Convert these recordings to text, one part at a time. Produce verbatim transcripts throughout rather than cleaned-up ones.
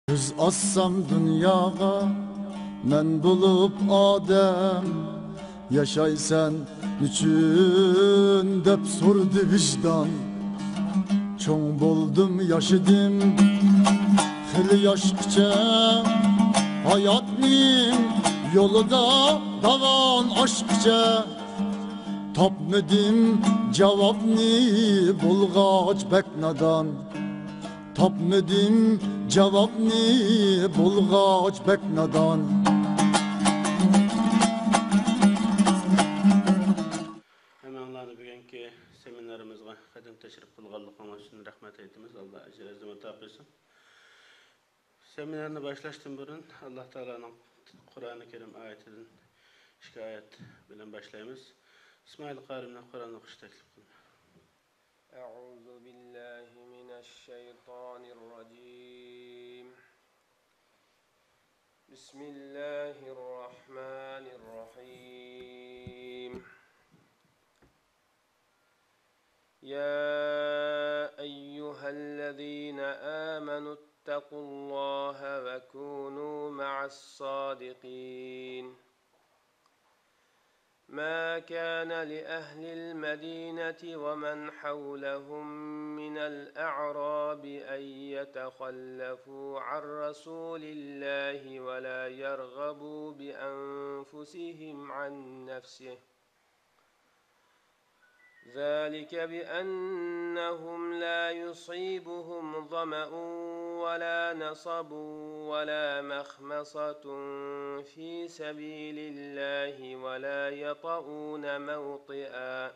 كۆز ئاچسام دۇنياغا مەن بولۇپ ئادەم، ياشايسەن نېچۈن دەپ سورىدى ۋىجدان. چوڭ بولدۇم، ياشىدىم خېلى ياشقىچە، ھاياتنىڭ يولىدا داۋان ئاشقىچە. تاپمىدىم جاۋابنى، بولغاچ بەك نادان. تاپمىدىم جاۋابنى، بولغاچ بەك نادان. ھەممىڭلارنى بۈگۈنكى سېمىنارىمىزغا قەدەم تەشرىپ قىلغانلىقىڭلار ئۈچۈن رەھمەت ئېيتىمىز. ئاللا ئەجىر ھەسسىنى ئاتا قىلسۇن. سېمىنارنى باشلاشتىن بۇرۇن، ئاللا تائالانىڭ قۇرئانى كەرىم ئايىتىدىن ئىككى ئايەت بىلەن باشلايمىز. ئىسمائىل قارىمنى قۇرئان ئوقۇشنى تەكلىپ قىلىمەن. أعوذ بالله من الشيطان الرجيم. بسم الله الرحمن الرحيم. يا أيها الذين آمنوا اتقوا الله وكونوا مع الصادقين. ما كان لأهل المدينة ومن حولهم من الأعراب أن يتخلفوا عن رسول الله ولا يرغبوا بأنفسهم عن نفسه، ذلك بأنهم لا يصيبهم ظمأ ولا نصب ولا مخمصة في سبيل الله ولا يطئون موطئا،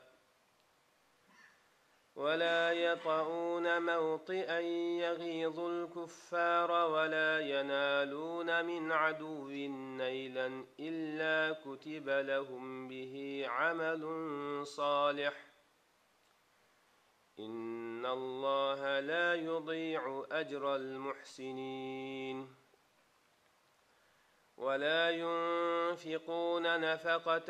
ولا يطئون موطئا يغيظ الكفار ولا ينالون من عدو نيلا إلا كتب لهم به عمل صالح، إن الله لا يضيع أجر المحسنين. ولا ينفقون نفقة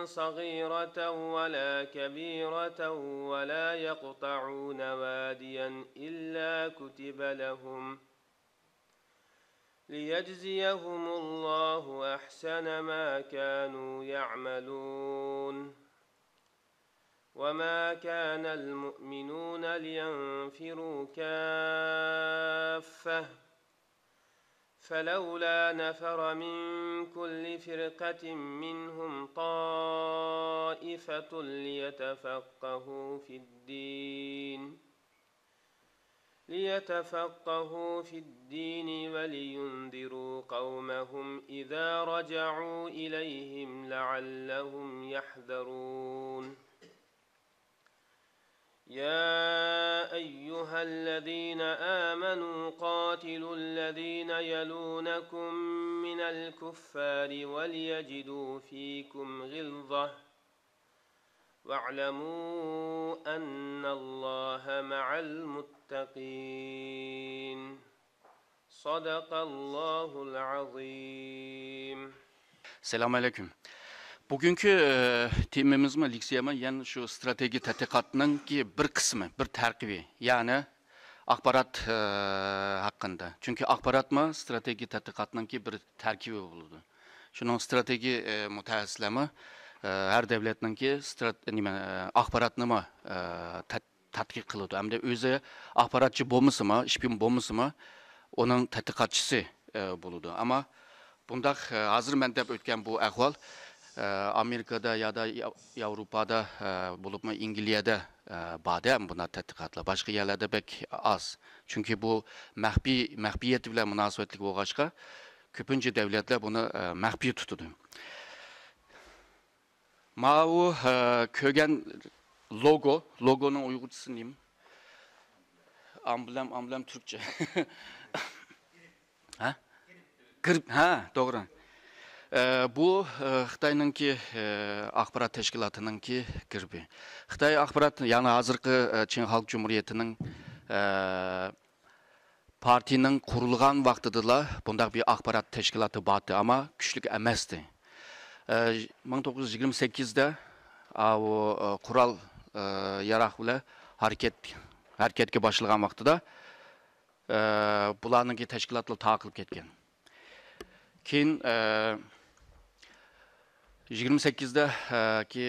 صغيرة ولا كبيرة ولا يقطعون واديا إلا كتب لهم، ليجزيهم الله أحسن ما كانوا يعملون. وما كان المؤمنون لينفروا كافة، فلولا نفر من كل فرقة منهم طائفة ليتفقهوا في الدين، ليتفقهوا في الدين ولينذروا قومهم إذا رجعوا إليهم لعلهم يحذرون. يا أيها الذين آمنوا قاتلوا الذين يلونكم من الكفار وليجدوا فيكم غلظة، واعلموا أن الله مع المتقين. صدق الله العظيم. سالام ئەلەيكۇم. بۈگۈنكى، ئە، تېمىمىزمۇ، لېكسىيەمۇ يەنە شۇ ستراتېگىيە تەتقىقاتنىڭكى بىر قىسمى، بىر تەركىبى، يەنى ئاخبارات، ئە، ھەققىندە. چۈنكى ئاخباراتمۇ ستراتېگىيە تەتقىقاتنىڭكى بىر تەركىبى بولىدۇ. شۇنىڭ ستراتېگىيە، ئە، مۇتەخەسسىسلەرمۇ، ئە، ھەر دۆلەتنىڭكى سترات-، نېمە، ئە، ئاخباراتنىمۇ، ئە، تەت-، تەتقىق قىلىدۇ. ئەمدى ئۆزى ئاخباراتچى بولمىسىمۇ، شپىيون بولمىسىمۇ، ئۇنىڭ تەتقىقاتچىسى، ئە، بولىدۇ. ئەمما بۇنداق، ئە، ھازىر مەن دەپ ئۆتكەن بۇ ئەھۋال، ئە، ئامېرىكىدا يادا ياۋ-، ياۋروپادا، ئە، بولۇپمۇ ئەنگلىيەدە، ئە، باردى بۇنداق تەتقىقاتلار. باشقا يەرلەردە بەك ئاز. چۈنكى بۇ مەخپىي، مەخپىيەت بىلەن مۇناسىۋەتلىك بولغاچقا، كۆپىنچە دۆلەتلەر بۇنى، ئە، مەخپىي تۇتىدۇ. ماۋۇ، ئە، كۆرگەن لوگو، لوگونىڭ ئۇيغۇرچىسى نېمە؟ ئامبلېم، ئامبلېم تۈركچە. ھە؟ گېرب، ھە، توغرا. ئە، بۇ، ئە، خىتاينىڭكى، ئە، ئاخبارات تەشكىلاتىنىڭكى گېربى. خىتاي ئاخبارات، يەنى ھازىرقى، ئە، چىن خەلق جۇمھۇرىيىتىنىڭ، ئە، پارتىيىنىڭ قۇرۇلغان ۋاقتىدىلا بۇنداق بىر ئاخبارات تەشكىلاتى بارتى، ئەمما كۈچلۈك ئەمەستى. ئە، مىڭ توققۇز يۈز يىگىرمە سەككىزدە، ئاۋۇ، ئە، قورال، ئە، ياراغ بىلەن ھەرىكەت، ھەرىكەتكە باشلىغان ۋاقتىدا، ئە، بۇلارنىڭكى تەشكىلاتلىرى تارقىلىپ كەتكەن. كېيىن، ئە، يىگىرمە سەككىزدە، ئە، كى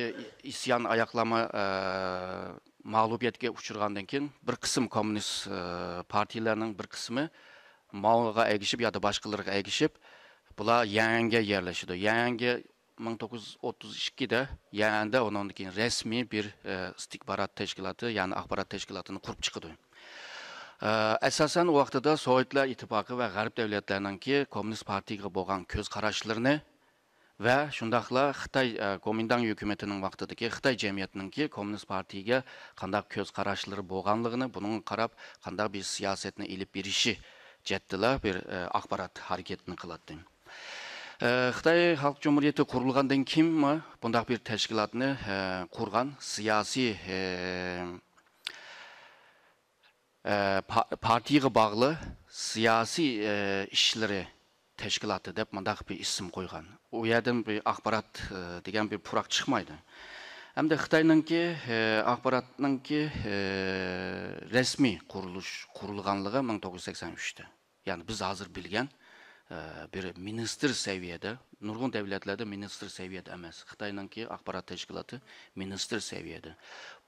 ئىسيان ئاياقلانما، ئە، مەغلۇبىيەتكە ئۇچرىغاندىن كېيىن، بىر قىسىم كوممۇنىست، ئە، پارتىيىلەرنىڭ بىر قىسمى ماۋغا ئەگىشىپ يادا باشقىلىرىغا ئەگىشىپ، بۇلار يەنگە يەرلىشىدۇ. يەنگە مىڭ توققۇز يۈز ئوتتۇز ئىككىدە يەنەندە ئۇنىڭدىن كېيىن رەسمىي بىر، ئە، ئىستىخبارات تەشكىلاتى، يەنى ئاخبارات تەشكىلاتىنى قۇرۇپ چىقىدۇ. ئە، ئاساسەن، ئۇ ۋاقتىدا سوۋېتلار ئىتتىپاقى ۋە غەرب دۆلەتلەرنىڭكى كوممۇنىست پارتىيىگە بولغان كۆز قاراشلىرىنى ۋە شۇنداقلا خىتاي، ئە، گومىنداڭ ھۆكۈمىتىنىڭ ۋاقتىدىكى خىتاي جەمئىيىتىنىڭكى كوممۇنىست پارتىيىگە قانداق كۆز قاراشلىرى بولغانلىقىنى، بۇنىڭغا قاراپ قانداق بىر سىياسەتنى ئېلىپ بېرىشى جەھەتتىلا بىر، ئە، ئاخبارات ھەرىكىتىنى قىلاتتى. ئە، خىتاي خەلق جۇمھۇرىيىتى قۇرۇلغاندىن كېيىنمۇ بۇنداق بىر تەشكىلاتنى، ئە، قۇرغان سىياسىي، ئە، ئە، پا-، پارتىيىگە باغلىق سىياسىي، ئە، ئىشلىرى تەشكىلاتى دەپ مۇنداق بىر ئىسىم قويغان. ئۇ يەردىن بىر ئاخبارات، ئە، دېگەن بىر پۇراق چىقمايدۇ. ھەمدە خىتاينىڭكى، ئە، ئاخباراتنىڭكى، ئە، رەسمىي قۇرۇلۇش، قۇرۇلغانلىقى مىڭ توققۇز يۈز سەكسەن ئۈچتە. يەنى بىز ھازىر بىلگەن، ئە، بىر مىنىستىر سەۋىيەدە، نۇرغۇن دەۋلەتلەردە مىنىستىر سەۋىيەدە ئەمەس. خىتاينىڭكى ئاخبارات تەشكىلاتى مىنىستىر سەۋىيەدە.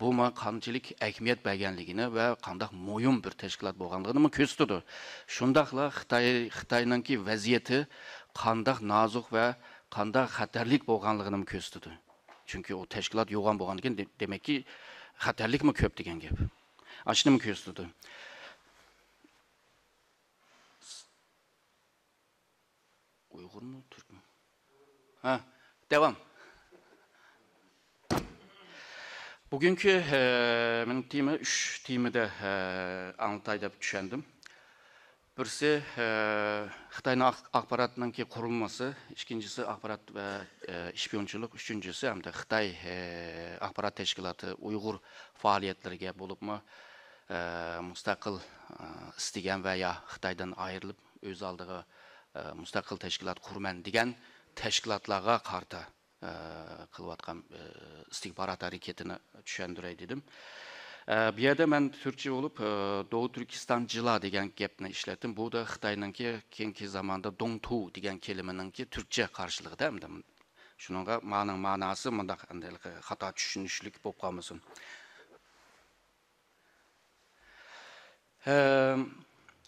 بۇ ماڭا قانچىلىك ئەھمىيەت بەرگەنلىكىنى ۋە قانداق مۇھىم بىر تەشكىلات بولغانلىقىنىمۇ كۆرسىتىدۇ. شۇنداقلا خىتاي، خىتاينىڭكى ۋەزىيىتى قانداق نازۇك ۋە قانداق خەتەرلىك بولغانلىقىنىمۇ كۆرسىتىدۇ. چۈنكى ئۇ تەشكىلات يوغان بولغاندىكىن، دې-، دېمەككى، خەتەرلىكمۇ كۆپ دېگەن گەپ. ئاشۇنىمۇ كۆرسىتىدۇ. ئۇيغۇرمۇ، تۈركمۇ؟ ھە، داۋام. بۈگۈنكى، ئە، مېنىڭ تېما ئۈچ تېمىدا، ئە، ئاڭلىتاي دەپ چۈشەندىم. بىرسى، ئە، خىتاينىڭ ئاخ-، ئاخباراتنىڭكى قۇرۇلمىسى، ئىككىنچىسى ئاخبارات ۋە، ئە، شپىيونچىلىق، ئۈچىنچىسى ھەمدە خىتاي، ئە، ئاخبارات تەشكىلاتى ئۇيغۇر پائالىيەتلىرىگە بولۇپمۇ، ئە، مۇستەقىل، ئە، ئىستىگەن ۋە يا خىتايدىن ئايرىلىپ، ئۆز ئالدىغا، ئە، مۇستەقىل تەشكىلات قۇرىمەن دېگەن تەشكىلاتلارغا قارىتا، ئە، قىلىۋاتقان، ئە، ئىستىخبارات ھەرىكىتىنى چۈشەندۈرەي دېدىم. ئە، بۇ يەردە مەن تۈركچە بولۇپ، ئە، دوۋۇ تۈركىستانچىلار دېگەن گەپنى ئىشلەتتىم. بۇ دا خىتاينىڭكى كېيىنكى زاماندا دوڭتۇ دېگەن كەلىمىنىڭكى تۈركچە قارشىلىقىدا ئەمدى. شۇنىڭغا مانىڭ ماناسى مۇنداق ئەمدى خاتا چۈشىنىشلىك بولۇپ قالمىسۇن.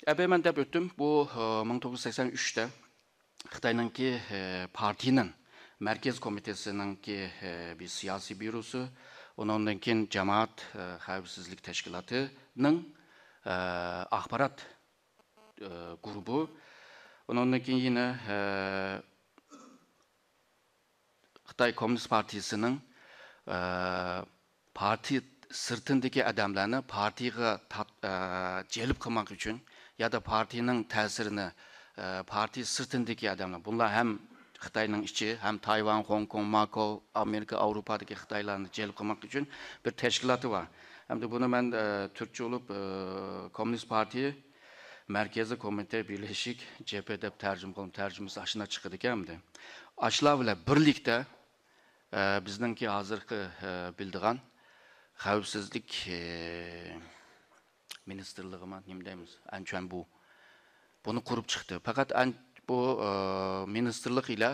ئەبەي مەن دەپ ئۆتتۈم. بۇ، ئە، مىڭ توققۇز يۈز سەكسەن ئۈچتە خىتاينىڭكى، ئە، پارتىيىنىڭ مەركەز كومىتېتىنىڭكى، ئە، بىر سىياسىي بيۇروسى، ئۇنىڭدىن كېيىن جامائەت، ئە، خەۋپسىزلىك تەشكىلاتىنىڭ، ئە، ئاخبارات، ئە، گۇرۇپپا، ئۇنىڭدىن كېيىن يەنە، ئە، خىتاي كوممۇنىست پارتىيىسىنىڭ، ئە، پارتىيە سىرتىندىكى ئادەملەرنى پارتىيىگە تارت-، ئە، جەلپ قىلماق ئۈچۈن يا دا پارتىيىنىڭ تەسىرىنى، ئە، پارتىيە سىرتىندىكى ئادەملەر، بۇلار ھەم خىتاينىڭ ئىچى، ھەم تايۋان، خوڭكوڭ، ماكاو، ئامېرىكا، ئاۋروپادىكى خىتايلارنى جەلپ قىلماق ئۈچۈن بىر تەشكىلاتى بار. ئەمدى بۇنى مەن، ئە، تۈركچە بولۇپ، ئە، كوممۇنىست پارتىيە مەركىزىي كومىتېت بىرلەشىك جەبھە دەپ تەرجىمە قىلىپ، تەرجىمىسى ئاشۇنداق چىقىدىكەن ئەمدى. ئاشۇلار بىلەن بىرلىكتە، ئە، بىزنىڭكى ھازىرقى، ئە، بىلىدىغان خەۋپسىزلىك، ئە، مىنىستىرلىقىما، نېمە دەيمىز، ئەنچۈەنبۇ. بۇنى قۇرۇپ چىقتى. پەقەت ئەن-، بۇ، ئە، مىنىستىرلىق ئىلە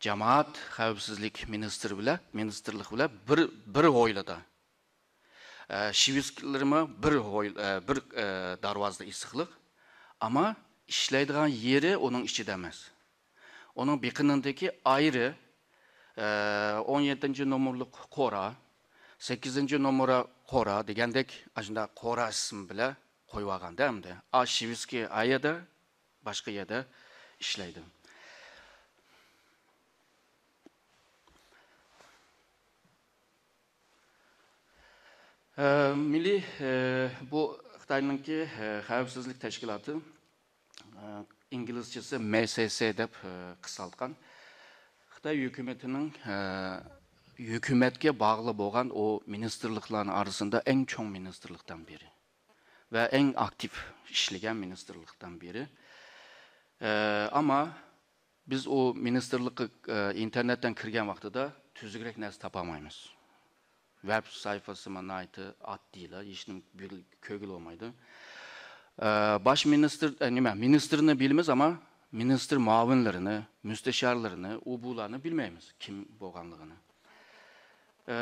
جامائەت خەۋپسىزلىك مىنىستىرى بىلەن، مىنىستىرلىق بىلەن بىر، بىر ھويلىدا. ئە، شىۋىسكىلىرىمۇ بىر ھوي-، ئە، بىر، ئە، دەرۋازىدا ئېسىقلىق. ئەمما ئىشلەيدىغان يېرى ئۇنىڭ ئىچىدە ئەمەس. ئۇنىڭ بېقىنىدىكى ئايرى، ئە، ئون يەتتىنچى نومۇرلۇق قورا، سەككىزىنچى نومۇر قورا دېگەندەك، ئاشۇنداق قورا ئىسمى بىلەن قويۇۋالغاندا ئەمدى. ئا شىۋىسكىي ئايەدە، باشقا يەردە ئىشلەيدۇ. ئە، مىللىي، ئە، بۇ خىتاينىڭكى، ئە، خەۋپسىزلىك تەشكىلاتى، ئە، ئىنگلىزچىسى مې سې سې دەپ، ئە، قىسقارتقان. خىتاي ھۆكۈمىتىنىڭ، ئە، ھۆكۈمەتكە باغلىق بولغان ئۇ مىنىستىرلىقلارنىڭ ئارىسىدا ئەڭ چوڭ مىنىستىرلىقتىن بىرى ۋە ئەڭ ئاكتىپ ئىشلىگەن مىنىستىرلىقتىن بىرى. ئە، ئەمما بىز ئۇ مىنىستىرلىققا، ئە، ئىنتېرنېتتىن كىرگەن ۋاقتىدا تۈزۈكرەك نەرسە تاپالمايمىز. ۋەب سەھىپىسىمۇ ناھايىتى ئاددىيلا، ھېچنېمە بىل-، كۆرگىلى بولمايدۇ. ئە، باش مىنىستىر، ئە، نېمە، مىنىستىرنى بىلىمىز، ئەمما مىنىستىر مۇئاۋىنلىرىنى، مۇستەشارلىرىنى، ئۇ بۇلارنى بىلمەيمىز، كىم بولغانلىقىنى. ئە،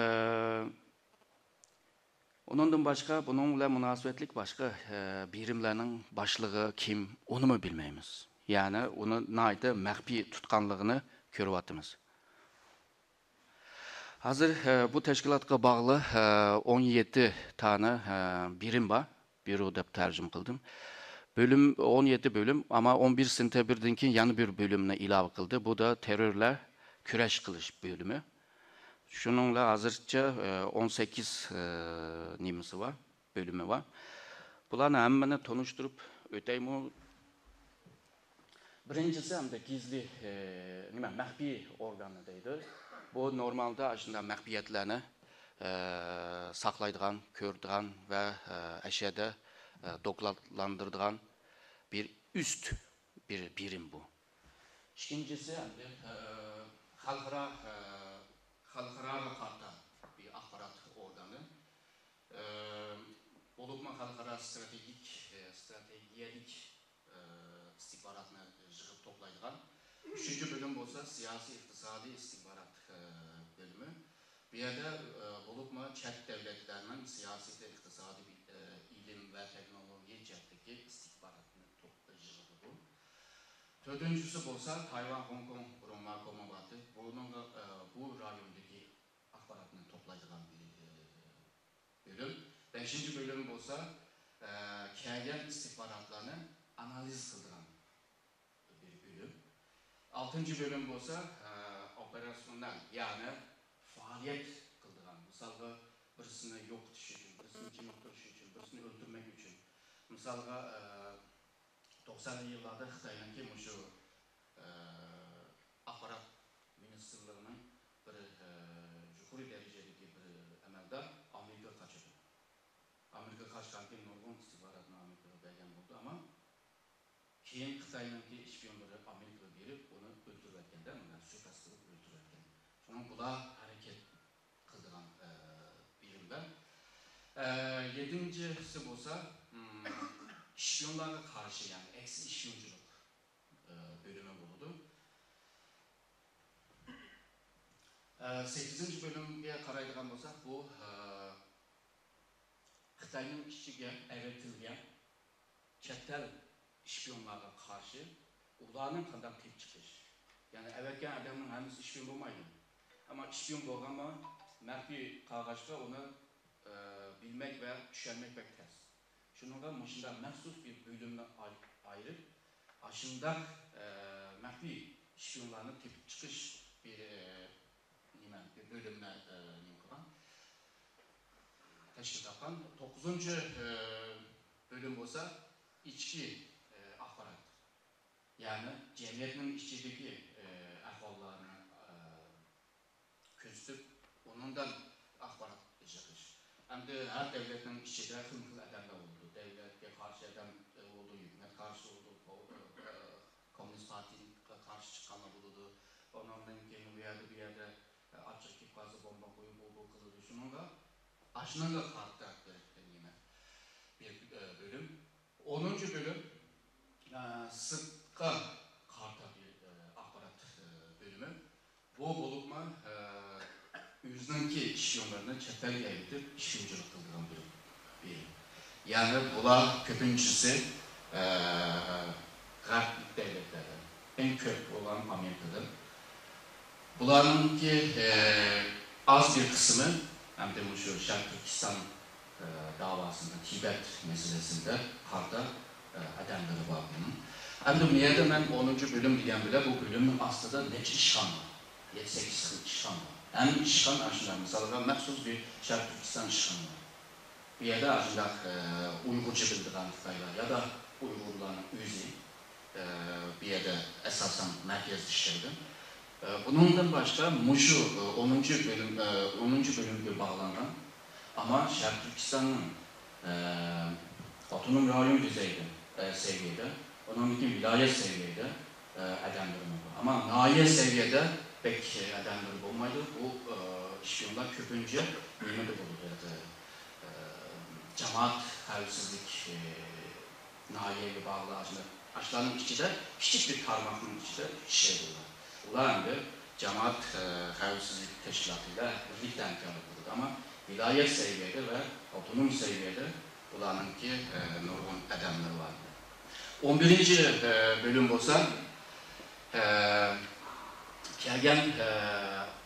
ئۇنىڭدىن باشقا، بۇنىڭ بىلەن مۇناسىۋەتلىك باشقا، ئە، بېرىملەرنىڭ باشلىقى كىم، ئۇنىمۇ بىلمەيمىز. يەنى ئۇنى ناھايىتى مەخپىي تۇتقانلىقىنى كۆرۈۋاتىمىز. ھازىر، ئە، بۇ تەشكىلاتقا باغلىق، ئە، ئون يەتتە دانە، ئە، بېرىم بار. بيۇرو دەپ تەرجىمە قىلدىم. بۆلۈم، ئون يەتتە بۆلۈم، ئەمما ئون بىر سېنتەبىردىن كېيىن يەنە بىر بۆلۈمنى ئىلاۋە قىلدى. بۇ دا تېررور بىلەن كۈرەش قىلىش بۆلۈمى. شۇنىڭ بىلەن ھازىرچە، ئە، ئون سەككىز، ئە، نېمىسى بار، بۆلۈمى بار. بۇلارنى ھەممىنى تونۇشتۇرۇپ ئۆتەيمۇ؟ بىرىنچىسى، ئەمدى گىزلى، ئە، نېمە، مەخپىي ئورگانى دەيدۇ. بۇ نورمالدا ئاشۇنداق مەخپىيەتلەرنى، ئە، ساقلايدىغان، كۆرىدىغان ۋە، ئە، ئەشەدە، ئە، دوكلاتلاندۇرىدىغان بىر ئۈست بىر بېرىم بۇ. ئىككىنچىسى، ئەمدى، ئە، خەلقئارا، ئە، خەلقئاراغا قارىتا بىر ئاخبارات ئورگانى. ئە، بولۇپمۇ خەلقئارا ستراتېگىك، ئە، ستراتېگىيەلىك ئىستىخباراتنى يىغىپ توپلايدىغان. ئۈچىنچى بۆلۈم بولسا سىياسىي ئىقتىسادىي ئىستىخبارات، ئە، بۆلۈمى. بۇ يەردە، ئە، بولۇپمۇ چەت دۆلەتلەرنىڭ سىياسىي، ئىقتىسادىي، ئە، ئىلىم ۋە تېخنولوگىيە جەھەتتىكى ئىستىخباراتنى توپ-، يىغىدۇ. تۆتىنچىسى بولسا تايۋان، خوڭكوڭ، بۇرۇنما كومباتى. بۇنىڭغا، ئە، بۇ رايوندىكى ئاخباراتنى توپلايدىغان بىر، ئە، بۆلۈم. بەشىنچى بۆلۈم بولسا، ئە، كەلگەن ئىستىخباراتلارنى ئانالىز قىلىدىغان بىر بۆلۈم. ئالتىنچى بۆلۈم بولسا، ئە، ئوپېراتسىيونېل، يەنى پائالىيەت قىلىدىغان. مىسالغا، بىرسىنى يوقىتىش ئۈچۈن، بىرسىنى چېنىقتۇرۇش ئۈچۈن، بىرسىنى ئۆلتۈرمەك ئۈچۈن. مىسالغا، ئە، توقسانىنچى يىللاردا خىتاينىڭكى مۇشۇ، ئە، ئاخبارات مىنىستىرلىقىنىڭ بىر، ئە، يۇقىرى دەرىجىدىكى بىر ئەمەلدار ئامېرىكىغا قاچىدۇ. ئامېرىكىغا قاچقاندىن كېيىن نۇرغۇن ئىستىخباراتنى ئامېرىكىغا بەرگەن بولدى، ئەمما كېيىن خىتاينىڭكى ئىشپىيونلىرى ئامېرىكىغا بېرىپ، ئۇنى ئۆلتۈرۈۋەتكەندە، مۇنداق سۇيىقەست قىلىپ ئۆلتۈرۈۋەتكەن. شۇڭا بۇلار ھەرىكەت قىلىدىغان، ئە، بېرىملەر. ئە، يەتتىنچىسى بولسا، م، ئىشپىيونلارغا قارشى، يەنى ئەكسىي ئىشپىيونچىلىق، ئە، بۆلۈمى بولىدۇ. ئە، سەككىزىنچى بۆلۈمگە قارايدىغان بولساق، بۇ، ئە، خىتاينىڭ ئىچىگە ئەۋەتىلگەن چەت ئەل ئىشپىيونلارغا قارشى ئۇلارنى قانداق تېپىپ چىقىش. يەنى ئەۋەتكەن ئادەمنىڭ ھەممىسى ئىشپىيون بولمايدۇ. ئەمما ئىشپىيون بولغانمۇ مەخپىي قالغاچقا ئۇنى، ئە، بىلمەك ۋە چۈشەنمەك بەك تەس. شۇنىڭغا مۇشۇنداق مەخسۇس بىر بۆلۈمنى ئاي-، ئايرىپ، ئاشۇنداق، ئە، مەخپىي ئىشپىيونلارنى تېپىپ چىقىش بىر، ئە، نېمە، بۆلۈمنى، ئە، نېمە قىلغان، تەشكىل تاپقان. توققۇزىنچى، ئە، بۆلۈم بولسا ئىچكى، ئە، ئاخبارات. يەنى جەمئىيەتنىڭ ئىچىدىكى، ئە، ئەھۋاللارنى، ئە، كۆزىتىپ، ئۇنىڭدىن ئاخبارات يىغىش. ئەمدى ھەر دۆلەتنىڭ ئىچىدە خىلمۇخىل ئادەملەر بولىدۇ. دۆلەتكە قارشى ئادەم بولىدۇ، ھۆكۈمەت قارشى بولىدۇ، كو-، ئە، كوممۇنىست پارتىيىغا قارشى چىققانلار بولىدۇ. ئۇنىڭدىن كېيىن ئۇ يەردە، بۇ يەردە، ئاچچىق كېلىپ قالسا بومبا قويۇپ، ئۇ بۇ قىلىدۇ. شۇنىڭغا، ئاشۇنىڭغا قارىتا بىر نېمە، بىر، ئە، بۆلۈم. ئونىنچى بۆلۈم، ئە، سىرتقا قارىتا بىر، ئە، ئاخبارات، ئە، بۆلۈمى. بۇ بولۇپمۇ، ئە، ئۆزىنىڭكى ئىشپىيونلىرىنى چەت ئەلگە ئەۋېتىپ ئىشپىيونچىلىق قىلىدىغان بۆلۈم. بۆلۈم. يەنى بۇلار كۆپىنچىسى، ئە، غەرب دۆلەتلەردىن، ئەڭ كۆپ بولغان ئامېرىكىدىن. بۇلارنىڭكى، ئە، ئاز بىر قىسمى ئەمدى مۇشۇ شەرقىي تۈركىستان، ئە، داۋاسىندا، تىبەت مەسىلىسىدە قارىتا، ئە، ئادەملىرى بار بۇنىڭ. ئەمدى بۇ يەردە مەن ئونىنچى بۆلۈم دېگەن بىلەن بۇ بۆلۈمنىڭ ئاستىدا نەچچە ئىشخانا بار، يەتتە سەككىز خىل ئىشخانا بار. ھەممە ئىشخانا ئاشۇنداق، مىسالغا، مەخسۇس بىر شەرقىي تۈركىستان ئىشخانا بار. بۇ يەردە ئاشۇنداق، ئە، ئۇيغۇرچە بىلىدىغان خىتايلار يا دا ئۇيغۇرلارنىڭ ئۆزى، ئە، بۇ يەردە ئاساسەن مەركەزدە ئىشلەيدۇ. ئە، بۇنىڭدىن باشقا مۇشۇ، ئە، ئونىنچى بۆلۈم، ئە، ئونىنچى بۆلۈمگە باغلانغان، ئەمما شەرقىي تۈركىستاننىڭ، ئە، ئاپتونوم رايون دېزەيدە، ئە، سەۋىيەدە، ئۇنىڭدىن كېيىن ۋىلايەت سەۋىيەدە، ئە، ئادەملىرىمۇ بار. ئەمما ناھىيە سەۋىيەدە بەك ئادەملىرى بولمايدۇ. بۇ، ئە، ئىشپىيونلار كۆپىنچە نېمىدە بولىدۇ؟ ئە، جامائەت خەۋپسىزلىك، ئە، ناھىيەگە باغلىق ئاشۇنداق، ئاشۇلارنىڭ ئىچىدە، كىچىك بىر تارماقنىڭ ئىچىدە ئىشلەيدۇ ئۇلار. ئۇلار ئەمدى جامائەت، ئە، خەۋپسىزلىك تەشكىلاتى بىلەن بىرلىكتە ھەمكارلىق قىلىدۇ. ئەمما ۋىلايەت سەۋىيەدە ۋە ئاپتونوم سەۋىيەدە بۇلارنىڭكى، ئە، نۇرغۇن ئادەملىرى بار. ئون بىرىنچى، ئە، بۆلۈم بولسا، ئە، كەلگەن، ئە،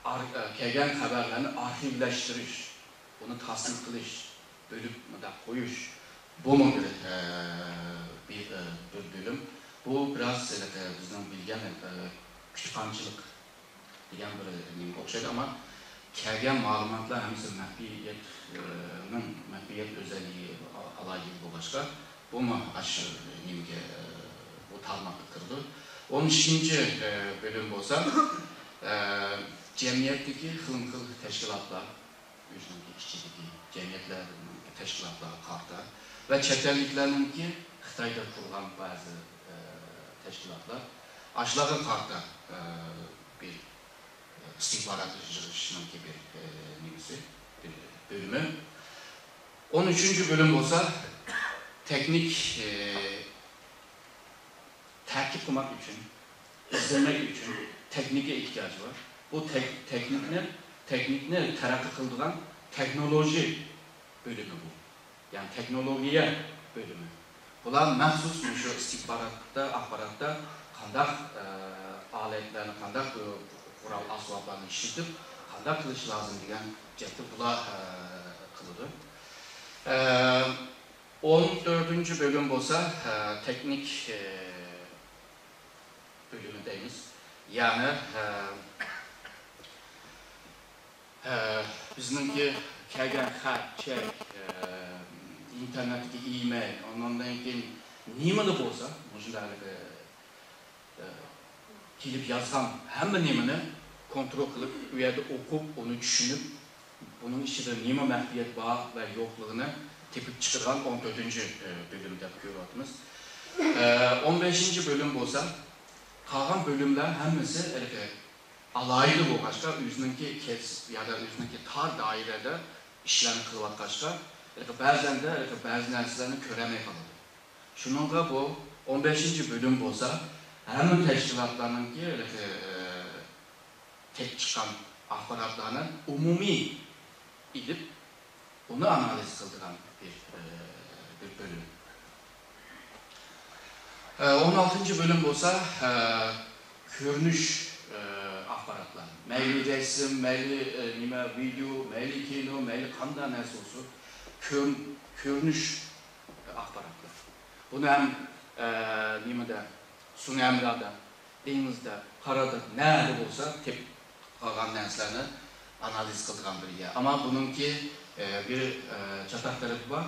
ئار-، ئە، كەلگەن خەۋەرلەرنى ئارخىۋلاشتۇرۇش، ئۇنى تاسما قىلىش، بۆلۈپ مۇنداق قويۇش، بۇمۇ بىر، ئە، بىر، ئە، بىر بۆلۈم. بۇ بىراز، ئە، بىزنىڭ بىلگەن، ئە، كۇتۇپخانىچىلىق دېگەن بىر نېمىگە ئوخشايدۇ، ئەمما كەلگەن مەلۇماتلار ھەممىسى مەخپىيەتنىڭ، مەخپىيەت ئۆزەللىكى، ئالاھىدىلىكى بولغاچقا، بۇمۇ ئاشۇ نېمىگە، بۇ تارماققا كىرىدۇ. ئون ئۈچىنچى، ئە، بۆلۈم بولسا، ئە، جەمئىيەتتىكى خىلمۇ خىل تەشكىلاتلار، ئۆزىنىڭكى ئىچىدىكى جەمئىيەتلەر، تەشكىلاتلارغا قارىتا ۋە چەت ئەللىكلەرنىڭكى خىتايدا قۇرغان بەزى، ئە، تەشكىلاتلار، ئاشۇلارغا قارىتا، ئە، بىر، ئە، ئىستىخبارات يىغىشنىڭكى بىر، ئە، نېمىسى، بىر بۆلۈمى. ئون ئۈچىنچى بۆلۈم بولسا تېخنىك، ئە، تەركىب قىلماق ئۈچۈن، ئىزدىمەك ئۈچۈن تېخنىكا ئېھتىياجى بار. بۇ تېخ-، تېخنىكنى، تېخنىكنى تەرەققىي قىلىدىغان تېخنولوگىيە بۆلۈمى بۇ. يەنى تېخنولوگىيە بۆلۈمى. بۇلار مەخسۇس مۇشۇ ئىستىخباراتتا، ئاخباراتتا قانداق، ئە، ئالەتلەرنى، قانداق، ئە، قورال ئاسۋابلارنى ئىشلىتىپ، قانداق قىلىش لازىم دېگەن جەھەتتە بۇلار، ئە، قىلىدۇ. ئە، ئون تۆتىنچى بۆلۈم بولسا، ئە، تېخنىك، ئە، بۆلۈمى دەيمىز. يەنى، ئە، ئە، بىزنىڭكى كەلگەن خەت، چەك، ئە، ئىنتېرنېتتىكى ئىمېيل، ئۇنىڭدىن كېيىن نېمىلا بولسا، مۇشۇنداق، ئە، ئە، كېلىپ يازغان ھەممە نېمىنى كونترول قىلىپ، ئۇ يەردە ئوقۇپ، ئۇنى چۈشىنىپ، بۇنىڭ ئىچىدە نېمە مەخپىيەت بار ۋە يوقلۇقىنى تېپىپ چىقىدىغان ئون تۆتىنچى، ئە، بۆلۈم دەپ كۆرۈۋاتىمىز. ئە، ئون بەشىنچى بۆلۈم بولسا، قالغان بۆلۈملەر ھەممىسى ھېلىقى ئالاھىدە بولغاچقا، ئۆزىنىڭكى كەسىپ يادا ئۆزىنىڭكى تار دائىرىدە ئىشلارنى قىلىۋاتقاچقا، ھېلىقى بەزەندە ھېلىقى بەزى نەرسىلەرنى كۆرەلمەي قالىدۇ. شۇنىڭغا بۇ ئون بەشىنچى بۆلۈم بولسا، ھەممە تەشكىلاتلارنىڭكى ھېلىقى، ئە، تېپىپ چىققان ئاخباراتلارنى ئومۇمىي ئېلىپ، ئۇنى ئانالىز قىلىدىغان بىر، ئە، بىر بۆلۈم. ئە، ئون ئالتىنچى بۆلۈم بولسا، ئە، كۆرۈنۈش، ئە، ئاخباراتلار. مەيلى رەسىم، مەيلى، ئە، نېمە، ۋىدېئو، مەيلى كىنو، مەيلى قانداق نەرسە بولسۇن، كۆر-، كۆرۈنۈش ئاخباراتلار. بۇنى ھەم، ئە، نېمىدە، سۇنى ھەمرادا، دېڭىزدا، قاردا، نەدە بولسا تېپىپ قالغان نەرسىلەرنى ئانالىز قىلىدىغان بىر يەر. ئەمما بۇنىڭكى، ئە، بىر، ئە، چاتاق تەرىپى بار.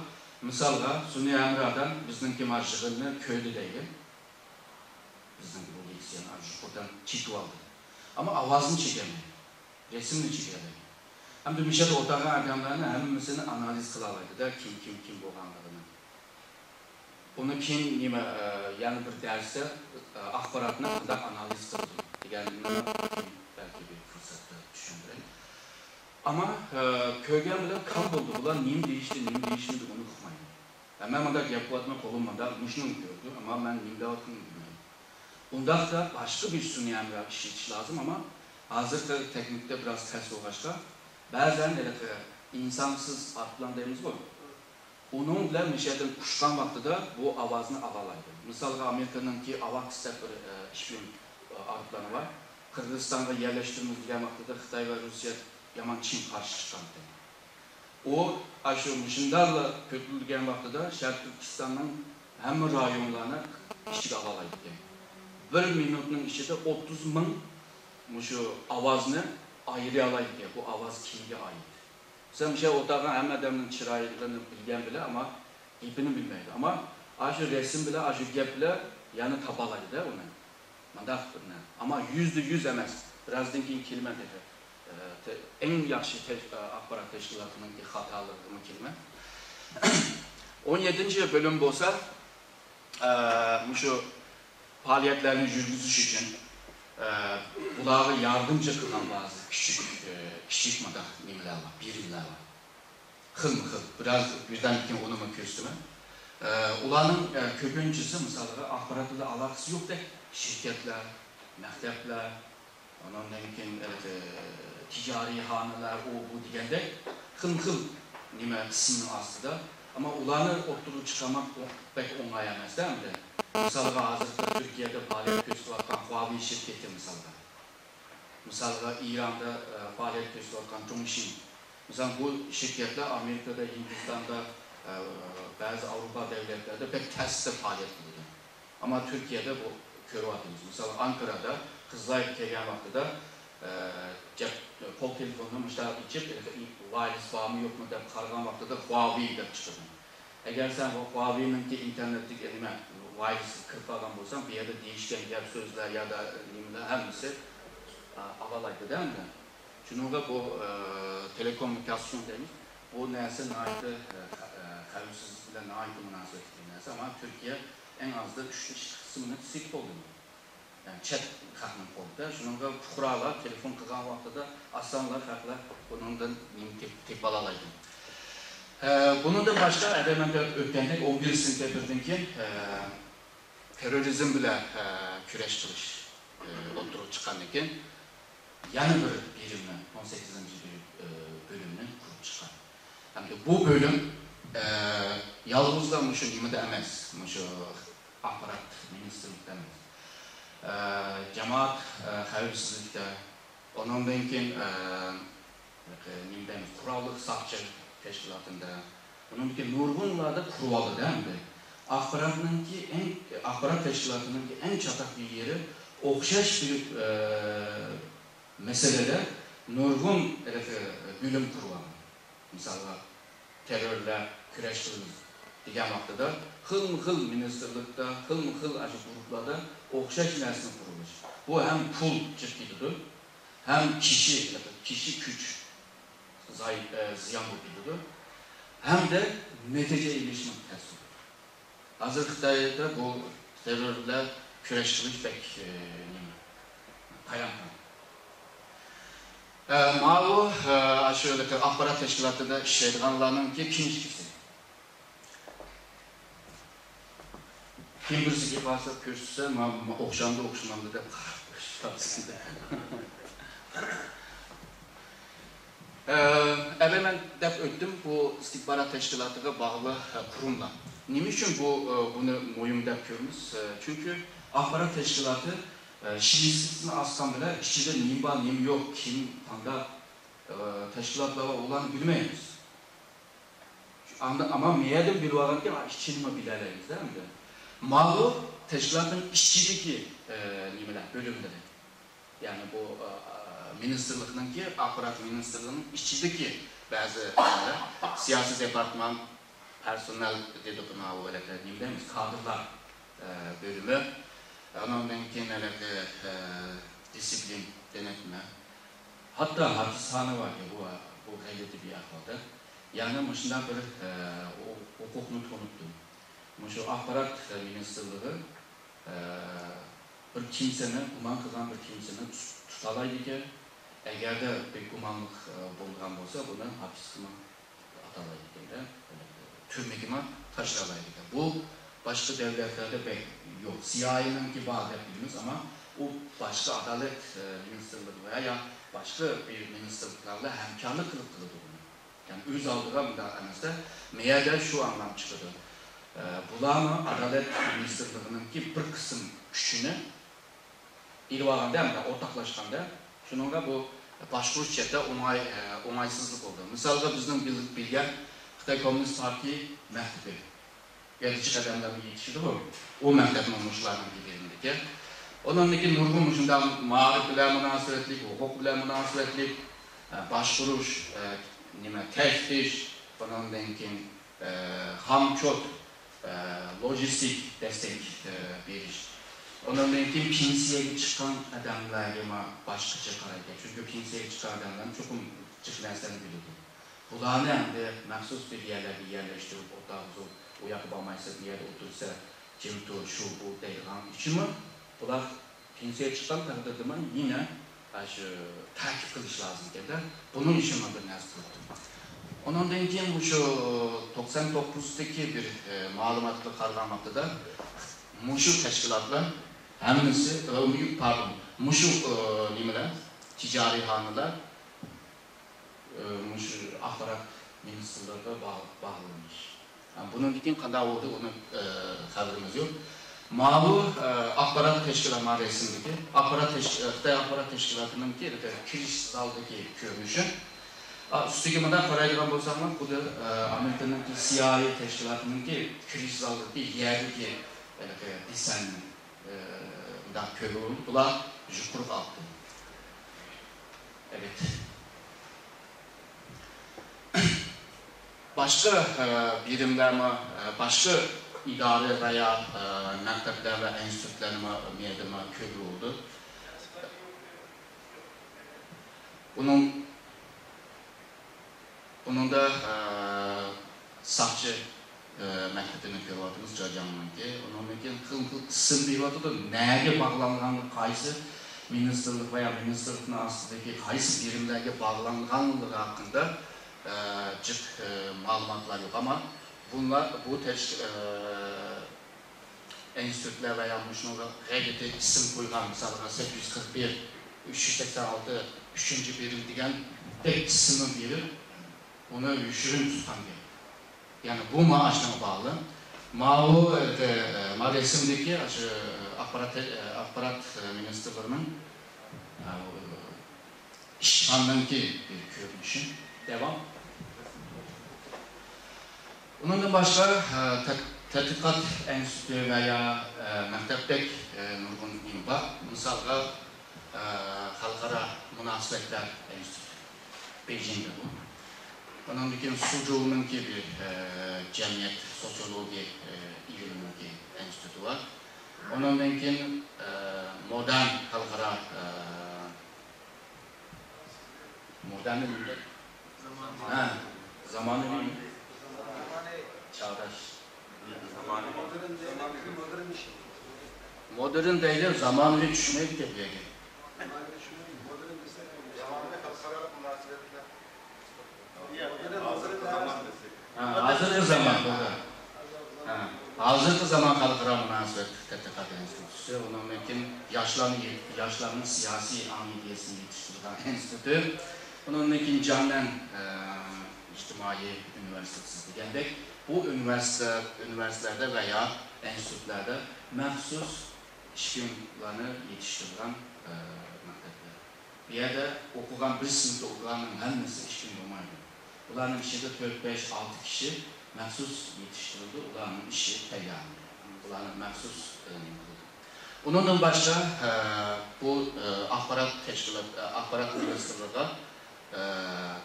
مىسالغا، سۇنى ھەمرادا بىزنىڭكى مانا يىغىننى كۆردى دەيلى. بىزنىڭكى بۇ لېكسىيەنى ئاشۇ يۇقىرىدىن چېكىۋالدى. ئەمما ئاۋازنى چېكەلمەيدۇ. رەسىمنى چېكەلەيدۇ. ئەمدى مۇشۇ يەردە ئولتۇرغان ئادەملەرنى ھەممىسىنى ئانالىز قىلالايدۇ-دە، كىم، كىم، كىم بولغانلىقىنى. ئۇنى كېيىن نېمە، ئە، يەنە بىر دەرستە، ئە، ئاخباراتنى قانداق ئانالىز قىلىدۇ دېگەننى كېيىن بەلكى بىر پۇرسەتتە چۈشەندۈرەي. ئەمما، ئە، كۆرگەن بىلەن كام بولدى. بۇلار نېمە دېيىشتى، نېمە دېيىشمىدى، ئۇنى ئۇقمايمەن. ھە، مەن مۇنداق گەپ قىلىۋاتىمەن، قولۇم مۇنداق، مۇشۇنى كۆردۈم، ئەمما مەن نېمە دەۋاتقىنىمنى بىلمەيمەن. ئۇنداقتا باشقا بىر سۈنئىي ھەمراھ ئىشلىتىش لازىم، ئەمما ھازىرقى تېخنىكا بىراز تەس بولغاچقا، بەزەن ھېلىقى ئىنسانسىز ئايروپىلان دەيمىزغۇ، ئۇنىڭ بىلەن مۇشۇ يەردىن ئۇچقان ۋاقتىدا بۇ ئاۋازنى ئالالايدۇ. مىسالغا، ئامېرىكىنىڭكى ئاۋاكس دەپ بىر، ئە، شپىيون، ئە، ئايروپىلانى بار. قىرغىزىستانغا يەرلەشتۈرىمىز دېگەن ۋاقتىدا خىتاي ۋە روسىيە يامان چىڭ قارشى چىققانىكەن. ئۇ ئاشۇ مۇشۇنداقلا كۆتۈرۈلگەن ۋاقتىدا شەرقىي تۈركىستاننىڭ ھەممە رايونلارنى ئىچىگە ئالالايدىكەن. بىر مىنۇتنىڭ ئىچىدە ئوتتۇز مىڭ مۇشۇ ئاۋازنى ئايرىيالايدىكەن. بۇ ئاۋاز كىمگە ئائىت؟ مەسىلەن، مۇشۇ يەردە ئولتۇرغان ھەممە ئادەمنىڭ چىرايىنى بىلگەن بىلەن، ئەمما گېپىنى بىلمەيدۇ. ئەمما ئاشۇ رەسىم بىلەن، ئاشۇ گەپ بىلەن يەنە تاپالايدۇ-دە ئۇنى. مانداق بىر نە-، ئەمما يۈزدە يۈز ئەمەس. بىرازدىن كېيىن كېلىمەن تېخى. ئە، تە-، ئەڭ ياخشى تەش-، ئە، ئاخبارات تەشكىلاتىنىڭكى خاتالىرىغىمۇ كېلىمەن. ئون يەتتىنچى بۆلۈم بولسا، ئە، مۇشۇ پائالىيەتلەرنى يۈرگۈزۈش ئۈچۈن، ئە، بۇلارغا ياردەمچى قىلغان بەزى كىچىك، ئە، كىچىك مۇنداق نېمىلەر بار، بېرىملەر بار. خىلمۇ خىل. بىراز بىردەمدىن كېيىن ئۇنىمۇ كۆرسىتىمەن. ئە، ئۇلارنىڭ، ئە، كۆپىنچىسى، مىسالغا، ئاخبارات بىلەن ئالاقىسى يوقتەك شىركەتلەر، مەكتەپلەر، ئۇنىڭدىن كېيىن، ئە، تىجارىيخانىلار، ئۇ، بۇ دېگەندەك خىلمۇ خىل نېمە ئىسىمنىڭ ئاستىدا. ئەمما ئۇلارنى ئوتتۇرىغا چىقارماق ئو-، بەك ئوڭاي ئەمەس-دە ئەمدى. مىسالغا، ھازىر تۈركىيەدە پائالىيەت كۆرسىتىۋاتقان خۇاۋېي شىركىتى، مىسالغا. مىسالغا، ئىراندا، ئە، پائالىيەت كۆرسىتىۋاتقان چۇڭشىن. مىسال، بۇ شىركەتلەر ئامېرىكىدا، ھىندىستاندا، ئە، بەزى ئاۋروپا دۆلەتلەردە بەك تەستە پائالىيەت قىلىدۇ. ئەمما تۈركىيەدە بۇ كۆرۈۋاتىمىز. مىسال، ئانكارادا قىزلار كەلگەن ۋاقتىدا، ئە، جەپ-، قول تېلېفوننى مۇشۇنداق ئېچىپ، ۋايرۇس بارمۇ يوقمۇ دەپ قارىغان ۋاقتىدا خۇاۋېي دەپ چىقىدۇ. ئەگەر سەن خۇاۋېينىڭكى ئىنتېرنېتتىكى نېمە، ۋايرۇسقا كىرىپ قالغان بولساڭ، بۇ يەردە دېيىشكەن گەپ سۆزلەر يا دا نېمىلەر ھەممىسى، ئا، ئالالايدۇ-دە ئەمدى. شۇنىڭغا بۇ، ئە، تېلېكوممۇنىكاتسىيون دەيمىز. بۇ نەرسە ناھايىتى، ئە، خە-، ئە، خەۋپسىزلىك بىلەن ناھايىتى مۇناسىۋەتلىك بىر نەرسە. ئەمما تۈركىيە ئەڭ ئازدا ئۈچتىن ئىككى قىسمىنى سېتىپ بولدى. يەنى چەت خەقنىڭ قولىدا. شۇنىڭغا پۇقرالار تېلېفون قىلغان ۋاقتىدا ئاسانلا خەقلەر بۇنىڭدىن نېمە تېپ-، تېپىپ ئالالايدۇ. ئە، بۇنىڭدىن باشقا، ئەگەر مەن ئۆتكەندەك ئون بىر سېنتەبىردىن كېيىن، ئە، تېررورىزم بىلەن، ئە، كۈرەش قىلىش، ئە، ئوتتۇرىغا چىققاندىن كېيىن، يەنە بىر بېرىمنى، ئون سەككىزىنچى بېرىم، ئە، بۆلۈمنى قۇرۇپ چىققان. ئەمدى بۇ بۆلۈم، ئە، يالغۇزلا مۇشۇ نېمىدە ئەمەس، مۇشۇ ئاخبارات مىنىستىرلىقىدا ئەمەس. ئە، جامائەت، ئە، خەۋپسىزلىكتە، ئۇنىڭدىن كېيىن، ئە، نېمە دەيمىز، قوراللىق ساقچى تەشكىلاتىندا، ئۇنىڭدىن كېيىن نۇرغۇنلاردا قۇرۇۋالدى ئەمدى. ئاخباراتنىڭكى ئەڭ، ئاخبارات تەشكىلاتىنىڭكى ئەڭ چاتاق بىر يېرى، ئوخشاش بىر، ئە، مەسىلىدە نۇرغۇن ھېلىقى بۆلۈم قۇرۇۋالغان. مىسالغا، تېررورلار كۈرەش قىلىمىز دېگەن ۋاقتىدا خىلمۇ خىل مىنىستىرلىقتا، خىلمۇ خىل ئاشۇ گۇرۇپپىلاردا ئوخشاش نەرسىنى قۇرۇۋېلىش. بۇ ھەم پۇل چىقىپ كېتىدۇ، ھەم كىشى، كىشى كۈچ زاي-، ئە، زىيان بولۇپ كېتىدۇ، ھەمدە نەتىجە ئېلىشمۇ تەس بولىدۇ. ھازىر خىتايدا بۇ تېررور بىلەن كۈرەش قىلىش بەك، ئە، نېمە، پايان. ئە، ماۋۇ، ئە، ئاشۇ ئاخبارات تەشكىلاتىدا ئىشلەيدىغانلارنىڭكى كىنىشكىسى. كىم بىرسىگە بارسا كۆرسىتسە، ما-، ما-، ئوخشامدۇ، ئوخشىمامدۇ دەپ قاراپ قويۇش. ئە، ئەۋەل مەن دەپ ئۆتتۈم، بۇ ئىستىخبارات تەشكىلاتىغا باغلىق، ئە، قۇرۇملار. نېمە ئۈچۈن بۇ، ئە، بۇنى مۇھىم دەپ كۆرىمىز؟ ئە، چۈنكى ئاخبارات تەشكىلاتى، ئە، شىۋېتسكىنى ئاچقان بىلەن ئىچىدە نېمە بار، نېمە يوق، كىم قانداق، ئە، تەشكىلاتلار بار، ئۇلارنى بىلمەيمىز. ئاندىن ئەمما مېيەدىن بىلىۋالغاندىكىن، ئىچىنىمۇ بىلەلەيمىز-دە ئەمدى. ماۋۇ تەشكىلاتنىڭ ئىچىدىكى، ئە، نېمىلەر، بۆلۈملىرى. يەنى بۇ، ئە، مىنىستىرلىقنىڭكى، ئاخبارات مىنىستىرلىقىنىڭ ئىچىدىكى بەزى نېمىلەر، سىياسىي دېپارتمان، پېرسونال دېدۇق، ماۋۇ ھېلىقى نېمە دەيمىز، كادىرلار، ئە، بۆلۈمى. ئۇنىڭدىن كېيىن ھېلىقى، ئە، دىسسىپلىن، دېنەتمە. ھەتتا ھاپىزخانا باركەن، بۇ، بۇ غەيرىي تەبىئىي ئەھۋالدا. يەنى مۇشۇنداق بىر، ئە، ھو-، ھوقۇقنى تونۇپتۇ. مۇشۇ ئاخبارات مىنىستىرلىقى، ئە، بىر كىمسىنى، گۇمان قىلغان بىر كىمسىنى تۇت-، تۇتالايدىكەن. ئەگەردە بىر گۇمانلىق، ئە، بولغان بولسا، بۇنى ھاپىزخانا ئاتالايدىكەن-دە، تۈرمىگىمۇ تاشلالايدىكەن. بۇ باشقا دۆلەتلەردە بەك يوق. سىيائىينىڭكى بار دەپ بىلىمىز، ئەمما ئۇ باشقا ئادالەت، ئە، مىنىستىرلىقى ۋە يا باشقا بىر مىنىستىرلىقلار بىلەن ھەمكارلىق قىلىپ قىلىدۇ بۇنى. يەنى ئۆز ئالدىغا مۇنداق ئەمەس-دە، مېيەدە شۇ ئاڭلام چىقىدۇ. ئە، بۇلارمۇ ئادالەت مىنىستىرلىقىنىڭكى بىر قىسىم كۈچىنى ئېلىۋالغاندا، ھەمدە ئورتاقلاشقاندا، شۇنىڭغا بۇ باشقۇرۇش جەھەتتە ئوڭاي، ئە، ئوڭايسىزلىق بولدى. مىسالغا، بىزنىڭ بىل-، بىلگەن خىتاي كوممۇنىست پارتىيە مەكتىپى، يەتتىنچى قەدەملەرگە يېتىشىدۇ بۇ. ئۇ مەكتەپمۇ مۇشۇلارنىڭ بىرىدىكەن. ئۇنىڭدىن كېيىن نۇرغۇن مۇشۇنداق مائارىپ بىلەن مۇناسىۋەتلىك، ھوقۇق بىلەن مۇناسىۋەتلىك، ئە، باشقۇرۇش، ئە، نېمە، تەپتىش، بۇنىڭدىن كېيىن ئە، خامچوت، ئە، لوجىستىك دەستەك، ئە، بېرىش. ئۇنىڭدىن كېيىن پېنسىيەگە چىققان ئادەملەرگە ما-، باشقىچە قارايدىكەن. چۈنكى پېنسىيەگە چىققان ئادەملەر چوقۇم جىق نەرسىلەرنى بىلىدۇ. بۇلارنى ئەمدى مەخسۇس بىر يەرلەرگە يەرلەشتۈرۈپ ئولتۇرغۇزۇپ، ئۇ ياققا بارمايسىز، بۇ يەردە ئولتۇرسا جىم تۇر، شۇ، بۇ دەيدىغان ئۈچۈنمۇ بۇلار پېنسىيەگە چىققان تەقدىردىمۇ يەنە ئاشۇ تەكىت قىلىش لازىمكەن-دە، بۇنىڭ ئۈچۈنمۇ بىر نەرسە قىلىپتۇ. ئۇنىڭدىن كېيىن مۇشۇ توقسان توققۇزدىكى بىر، ئە، مەلۇماتقا قارىغان ۋاقتىدا مۇشۇ تەشكىلاتلار ھەممىسى، ئە، مۇ-، پاردون، مۇشۇ، ئە، نېمىلەر، تىجارىيخانىلار، ئە، مۇشۇ ئاخبارات مىنىستىرلىقىغا باغ-، باغلىنىش. ھە، بۇنىڭدىن كېيىن قانداق بولدى، ئۇنىڭ، ئە، خەۋىرىمىز يوق. ماۋۇ، ئە، ئاخبارات تەشكىلات، ما رەسىمدىكى ئاخبارات تەش-، ئە، خىتاي ئاخبارات تەشكىلاتىنىڭكى كىرىش زالدىكى كۆرۈنۈشى. ئا، ئۈستىگە مۇنداق قارايدىغان بولساڭلار، بۇ دا، ئە، ئامېرىكىنىڭكى سىي ئاي ئېي تەشكىلاتىنىڭكى كىرىش زالدىكى يەردىكى ھېلىقى دېسەننى، ئە، مۇنداق كۆرۈۋېلىڭ. بۇلار يۇقىرىغا ئاپتۇ. ئەلۋەتتە. باشقا، ئە، بېرىملەرمۇ، ئە، باشقا ئىدارە ۋە يا، ئە، مەكتەپلەر ۋە ئىنستىتۇتلارنىمۇ مۇ يەردىمۇ كۆرگىلى بولىدۇ. بۇنىڭ، بۇنىڭدا، ئە، ساقچى، ئە، مەكتىپىنى كۆرۈۋاتىمىز، جاجياڭنىڭكى. ئۇنىڭدىن كېيىن خىل خىل ئىسىم بېرىۋاتىدۇ. نەگە باغلانغانلىقى، قايسى مىنىستىرلىق ۋە يا مىنىستىرلىقنىڭ ئاستىدىكى قايسى بېرىملەرگە باغلانغانلىقى ھەققىدە، ئە، جىق، ئە، مەلۇماتلار يوق. ئەمما بۇلار، بۇ تەش-، ئە، ئىنستىتۇتلار ۋە يا مۇشۇنىڭغا غەلىتە ئىسىم قويغان، مىسالغا، سەككىز يۈز قىرىق بىر، ئۈچ يۈز سەكسەن ئالتە، ئۈچىنچى بېرىم دېگەندەك ئىسىمنى بېرىپ، ئۇنى يوشۇرۇن تۇتقان گەپ. يەنى بۇ مائاشنىڭ باغلىق. ماۋۇ، ئە، ما رەسىمدىكى شۇ ئاخبارات، ئە، ئاخبارات مىنىستىرلىرىنىڭ، ئە، ئىشخانىنىڭكى بىر كۆرۈنۈشى. داۋام. ئۇنىڭدىن باشقا، ئە، تەت-، تەتقىقات ئىنستىتۇتى ۋە يا، ئە، مەكتەپتەك، ئە، نۇرغۇن نېمە بار. مىسالغا، ئە، خەلقئارا مۇناسىۋەتلەر ئىنستىتۇتى، بېيجىڭدا بۇ. ئۇنىڭدىن كېيىن سۇجۇنىڭكى بىر، ئە، جەمئىيەت سوتسىيولوگىيە، ئە، ئىلمىنىڭكى ئىنستىتۇتى بار. ئۇنىڭدىن كېيىن، ئە، مودېرن خەلقئارا، ئە، مودېرن نېمە؟ ھە، زامانىۋى. چاغداش. مودېرن دەيدۇ، زامانىۋى چۈشمەيدىكەن بۇ يەرگە. ھە، ھازىرقى زامان، توغرا. ھە، ھازىرقى زامان خەلقئارا مۇناسىۋەت تەتقىقات ئىنستىتۇتى، ئۇنىڭدىن كېيىن ياشلارنى، ياشلارنىڭ سىياسىي ئاڭ ئىدىيەسىنى يېتىشتۈرىدىغان ئىنستىتۇت، ئۇنىڭدىن كېيىن جياڭنەن، ئە، ئىجتىمائىي ئۇنىۋېرسىتېتى دېگەندەك، بۇ ئۇنىۋېرسىتېت، ئۇنىۋېرسىتېتلەردە ۋە يا ئىنستىتۇتلاردا مەخسۇس ئىشچىلارنى يېتىشتۈرىدىغان، ئە، مەكتەپلەر. بۇ يەردە ئوقۇغان، بىر سىنىپتا ئوقۇغاننىڭ ھەممىسى ئىشچى بولمايدۇ. بۇلارنىڭ ئىچىدە تۆت، بەش، ئالتە كىشى مەخسۇس يېتىشتۈرۈلىدۇ، ئۇلارنىڭ ئىشى تەييار. بۇلارنى مەخسۇس، ئە، نېمە قىلىدۇ. ئۇنىڭدىن باشقا، ئە، بۇ، ئە، ئاخبارات تەشكىلات، ئە، ئاخبارات مىنىستىرلىقىغا، ئە،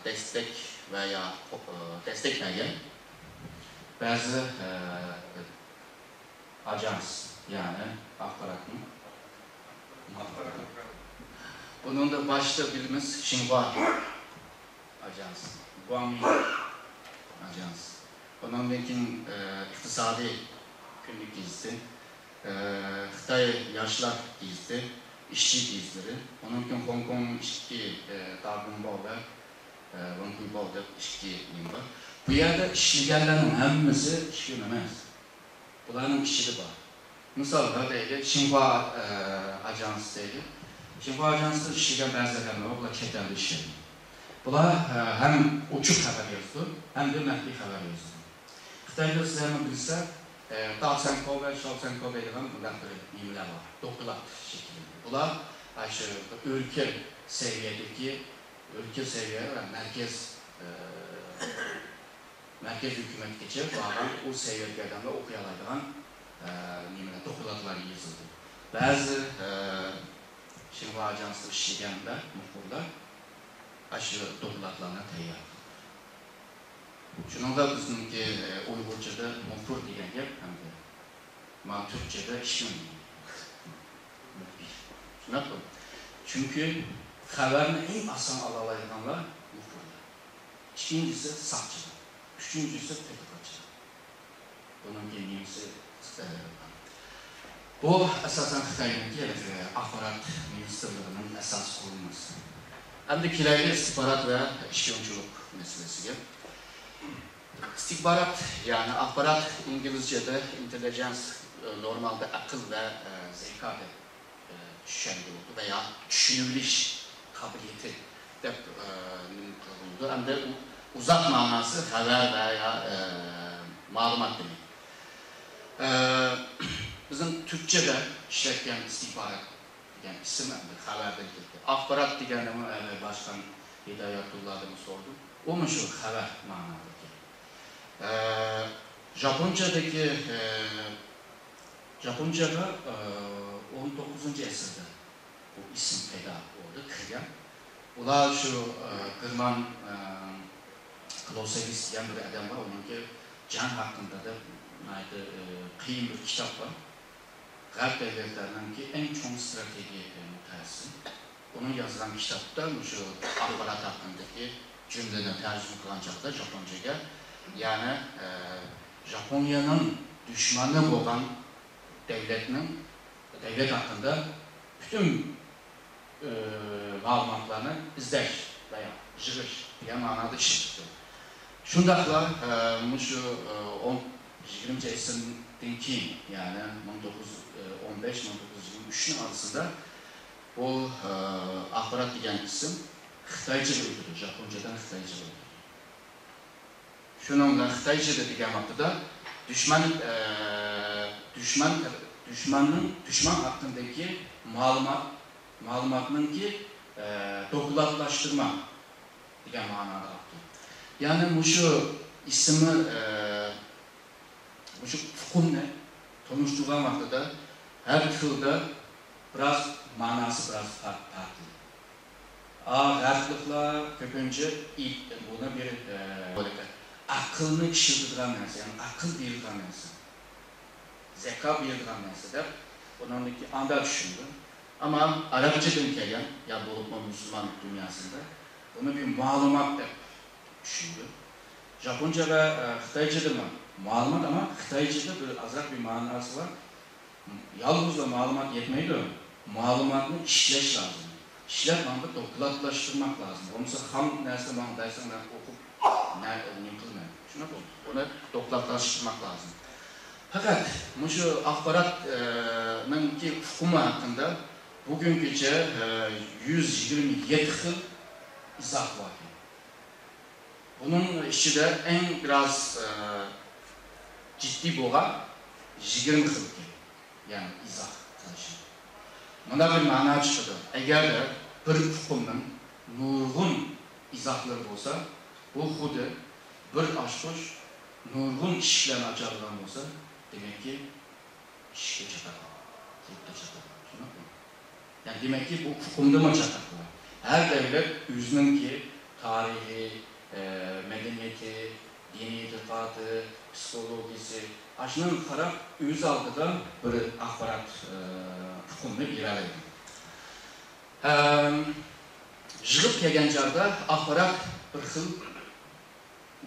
دەستەك ۋە يا، ئە، دەستەك بەرگەن بەزى، ئە، ئاژانس، يەنى ئاخباراتنىڭ. بۇنىڭدا باشتا بىلىمىز شىنخۇا ئاژانسى، گۇاڭمىن ئاژانسى. ئۇنىڭدىن كېيىن، ئە، ئىقتىسادىي كۈنلۈك گېزىتى، ئە، خىتاي ياشلار گېزىتى، ئىشچى گېزىتلىرى. ئۇنىڭدىن كېيىن خوڭكوڭنىڭ ئىككى، ئە، داگونباۋ ۋە، ئە، ۋېنكۇيباۋ دەپ ئىككى نېمە بار. بۇ يەردە ئىشلىگەنلەرنىڭ ھەممىسى ئىشچى ئەمەس. بۇلارنىڭ ئىچىدە بار. مىسالغا دەيلى، شىنخۇا، ئە، ئاژانسى دەيلى. شىنخۇا ئاژانسىدا ئىشلىگەن بەزى ئادەملەر بار، بۇلار چەت ئەلدە ئىشلەيدۇ. بۇلار، ئە، ھەم ئوچۇق خەۋەر يازىدۇ، ھەمدە مەخپىي خەۋەر يازىدۇ. خىتايدا سىلەرمۇ بىلسە، ئە، تاۋ سەنكو ۋە شاۋ سەنكو دەيدىغان بۇنداق بىر نېمىلەر بار، دوكلات شەكلىدە. بۇلار، ئە، شۇ ئۆلكە سەۋىيەدىكى، ئۆلكە سەۋىيە ۋە مەركەز، ئە، مەركەز ھۆكۈمەتكىچە بارغان ئۇ سەۋىيەدىكى ئادەملەر ئوقۇيالايدىغان، ئە، نېمىلەر، دوكلاتلار يېزىلدى. بەزى، ئە، شىنخۇا ئاژانسىدا ئىشلىگەنلەر، مۇخبىرلار ئاشۇ دوكلاتلارنى تەييار قىلدى. شۇنىڭغا بىزنىڭكى، ئە، ئۇيغۇرچىدا مۇخبىر دېگەن گەپ ھەمدە مانا تۈركچىدە ئىشچىمۇ دېگەن گەپ. مۇخبىر. شۇنداققۇ؟ چۈنكى خەۋەرنى ئەڭ ئاسان ئالالايدىغانلار مۇخبىرلار. ئىككىنچىسى ساقچىلار، ئۈچىنچىسى تەتقىقاتچىلار. بۇنىڭكى نېمىسى خىتايلار بۇ ئاساسەن خىتاينىڭكى ئاخبارات مىنىستىرلىقىنىڭ ئاساسىي قۇرۇلمىسى. ئەمدى كېلەيلى ئىستىخبارات ۋە ئىشپىيونچىلىق مەسىلىسىگە. ئىستىخبارات، يەنى ئاخبارات، ئىنگلىزچىدە ئىنتېللىجېنس، نورمالدا ئەقىل ۋە، ئە، زەكا دەپ، ئە، چۈشەندۈرۈلىدۇ ۋە يا چۈشىنىۋېلىش قابىلىيىتى دەپ، ئە، نېمە قىلىنىدۇ. ئەمدى ئۇ ئۇزاق مەناسى خەۋەر ۋە يا، ئە، مەلۇمات دېمەك. ئە، بىزنىڭ تۈركچىدە ئىشلەتكەن ئىستىخبارات دېگەن ئىسىم ئەمدى خەۋەردىن كەلگەن. ئاخبارات دېگەننىمۇ ئەۋۋەل باشقان ھىدايەتۇللادىنمۇ سورىدىم. ئۇمۇ شۇ خەۋەر مەنادىكى. ئە، ژاپونچەدىكى، ئە، ژاپونچەدە، ئە، ئون توققۇزىنچى ئەسىردە بۇ ئىسىم پەيدا بولدى، كىرگەن. ئۇلار شۇ، ئە، گېرمان، ئە، كلوسېۋىس دېگەن بىر ئادەم بار، ئۇنىڭكى جەڭ ھەققىدە دەپ ناھايىتى، ئە، قىيىن بىر كىتاب بار. غەرب دۆلەتلەرنىڭكى ئەڭ چوڭ ستراتېگىيە مۇتەخەسسىسى. ئۇنىڭ يازغان كىتابتا مۇشۇ ئاخبارات ھەققىدىكى جۈملىنى تەرجىمە قىلغان چاغدا ژاپونچىگە، يەنى، ئە، ژاپونىيەنىڭ دۈشمىنى بولغان دۆلەتنىڭ، دۆلەت ھەققىدە پۈتۈن ئى، مەلۇماتلارنى ئىزدەش ۋە يا يىغىش دېگەن مەنادا ئىشلىتىپتۇ. شۇنداقلا، ئى، مۇشۇ، ئى، ئون، يىگىرمىنچى ئەسىردىن كېيىن، يەنى مىڭ توققۇز يۈز ئون بەش، مىڭ توققۇز يۈز يىگىرمە ئۈچنىڭ ئارىسىدا بۇ، ئى، ئاخبارات دېگەن ئىسىم خىتايچىغا ئۆتىدۇ، ژاپونچىدىن خىتايچىغا ئۆتىدۇ. شۇنىڭ بىلەن خىتايچىدا دېگەن ۋاقتىدا دۈشمەن، ئە، دۈشمەن، دۈشمەننىڭ، دۈشمەن ھەققىدىكى مەلۇمات، مەلۇماتنىڭكى، ئە، دوكلاتلاشتۇرما دېگەن مەنادا قاپتۇ. يەنى مۇشۇ ئىسىمنى، ئە، مۇشۇ ئۇقۇمنى تونۇشتۇرغان ۋاقتىدا ھەر خىلدا بىراز مەناسى بىراز پەر-، پەرقلىق. ئا، غەربلىكلەر كۆپىنچە ئى-، بۇنى بىر، ئە، ئەقىلنى ئىشلىتىدىغان نەرسە، يەنى ئەقىل بېرىدىغان نەرسە، زەكا بېرىدىغان نەرسە دەپ ئۇنىڭدىكى ئانداق چۈشىنىدۇ. ئەمما ئەرەبچىدىن كەلگەن، يا بولۇپمۇ مۇسۇلمان دۇنياسىدا بۇنى بىر مەلۇمات دەپ چۈشىنىدۇ. ژاپونچە ۋە، ئە، خىتايچىدىمۇ مەلۇمات، ئەمما خىتايچىدا بىر ئازراق بىر مەناسى بار. يالغۇزلا مەلۇمات يەتمەيدۇ، مەلۇماتنى ئىشلەش لازىم. ئىشلەپ، ماڭا بىر دوكلاتلاشتۇرماق لازىم. بولمىسا خام نەرسىنى ماڭا بەرسەڭ، مەن ئوقۇپ، نە-، نېمە قىلىمەن؟ شۇنداقمۇ؟ ئۇنى دوكلاتلاشتۇرماق لازىم. پەقەت مۇشۇ ئاخبارات، ئە، نىڭكى ئۇقۇمى ھەققىدە بۈگۈنگىچە، ئە، يۈز يىگىرمە يەتتە خىل ئىزاھ باركەن. بۇنىڭ ئىچىدە ئەڭ بىراز، ئە، جىددىي بولغان يىگىرمە خىل ئىكەن، يەنى ئىزاھ قىلىش. مۇنداق بىر مەنا چىقىدۇ، ئەگەردە بىر ئۇقۇمنىڭ نۇرغۇن ئىزاھلىرى بولسا، بۇ خۇددى بىر ئاچقۇچ نۇرغۇن ئىشىكلەرنى ئاچالىغان بولسا، دېمەككى، ئىشىككە چاتاق، قۇلۇپقا چاتاق. شۇنداقمۇ؟ يەنى دېمەككى، بۇ ئۇقۇمدىمۇ چاتاق بار. ھەر دۆلەت ئۆزىنىڭكى تارىخى، ئە، مەدەنىيىتى، دىنىي ئېتىقادى، پسىخولوگىيىسى، ئاشۇنىڭغا قاراپ ئۆز ئالدىدا بىر ئاخبارات، ئە، ئۇقۇمىنى بېرەلەيدۇ. ئەم، يىغىپ كەلگەن چاغدا ئاخبارات بىر خىل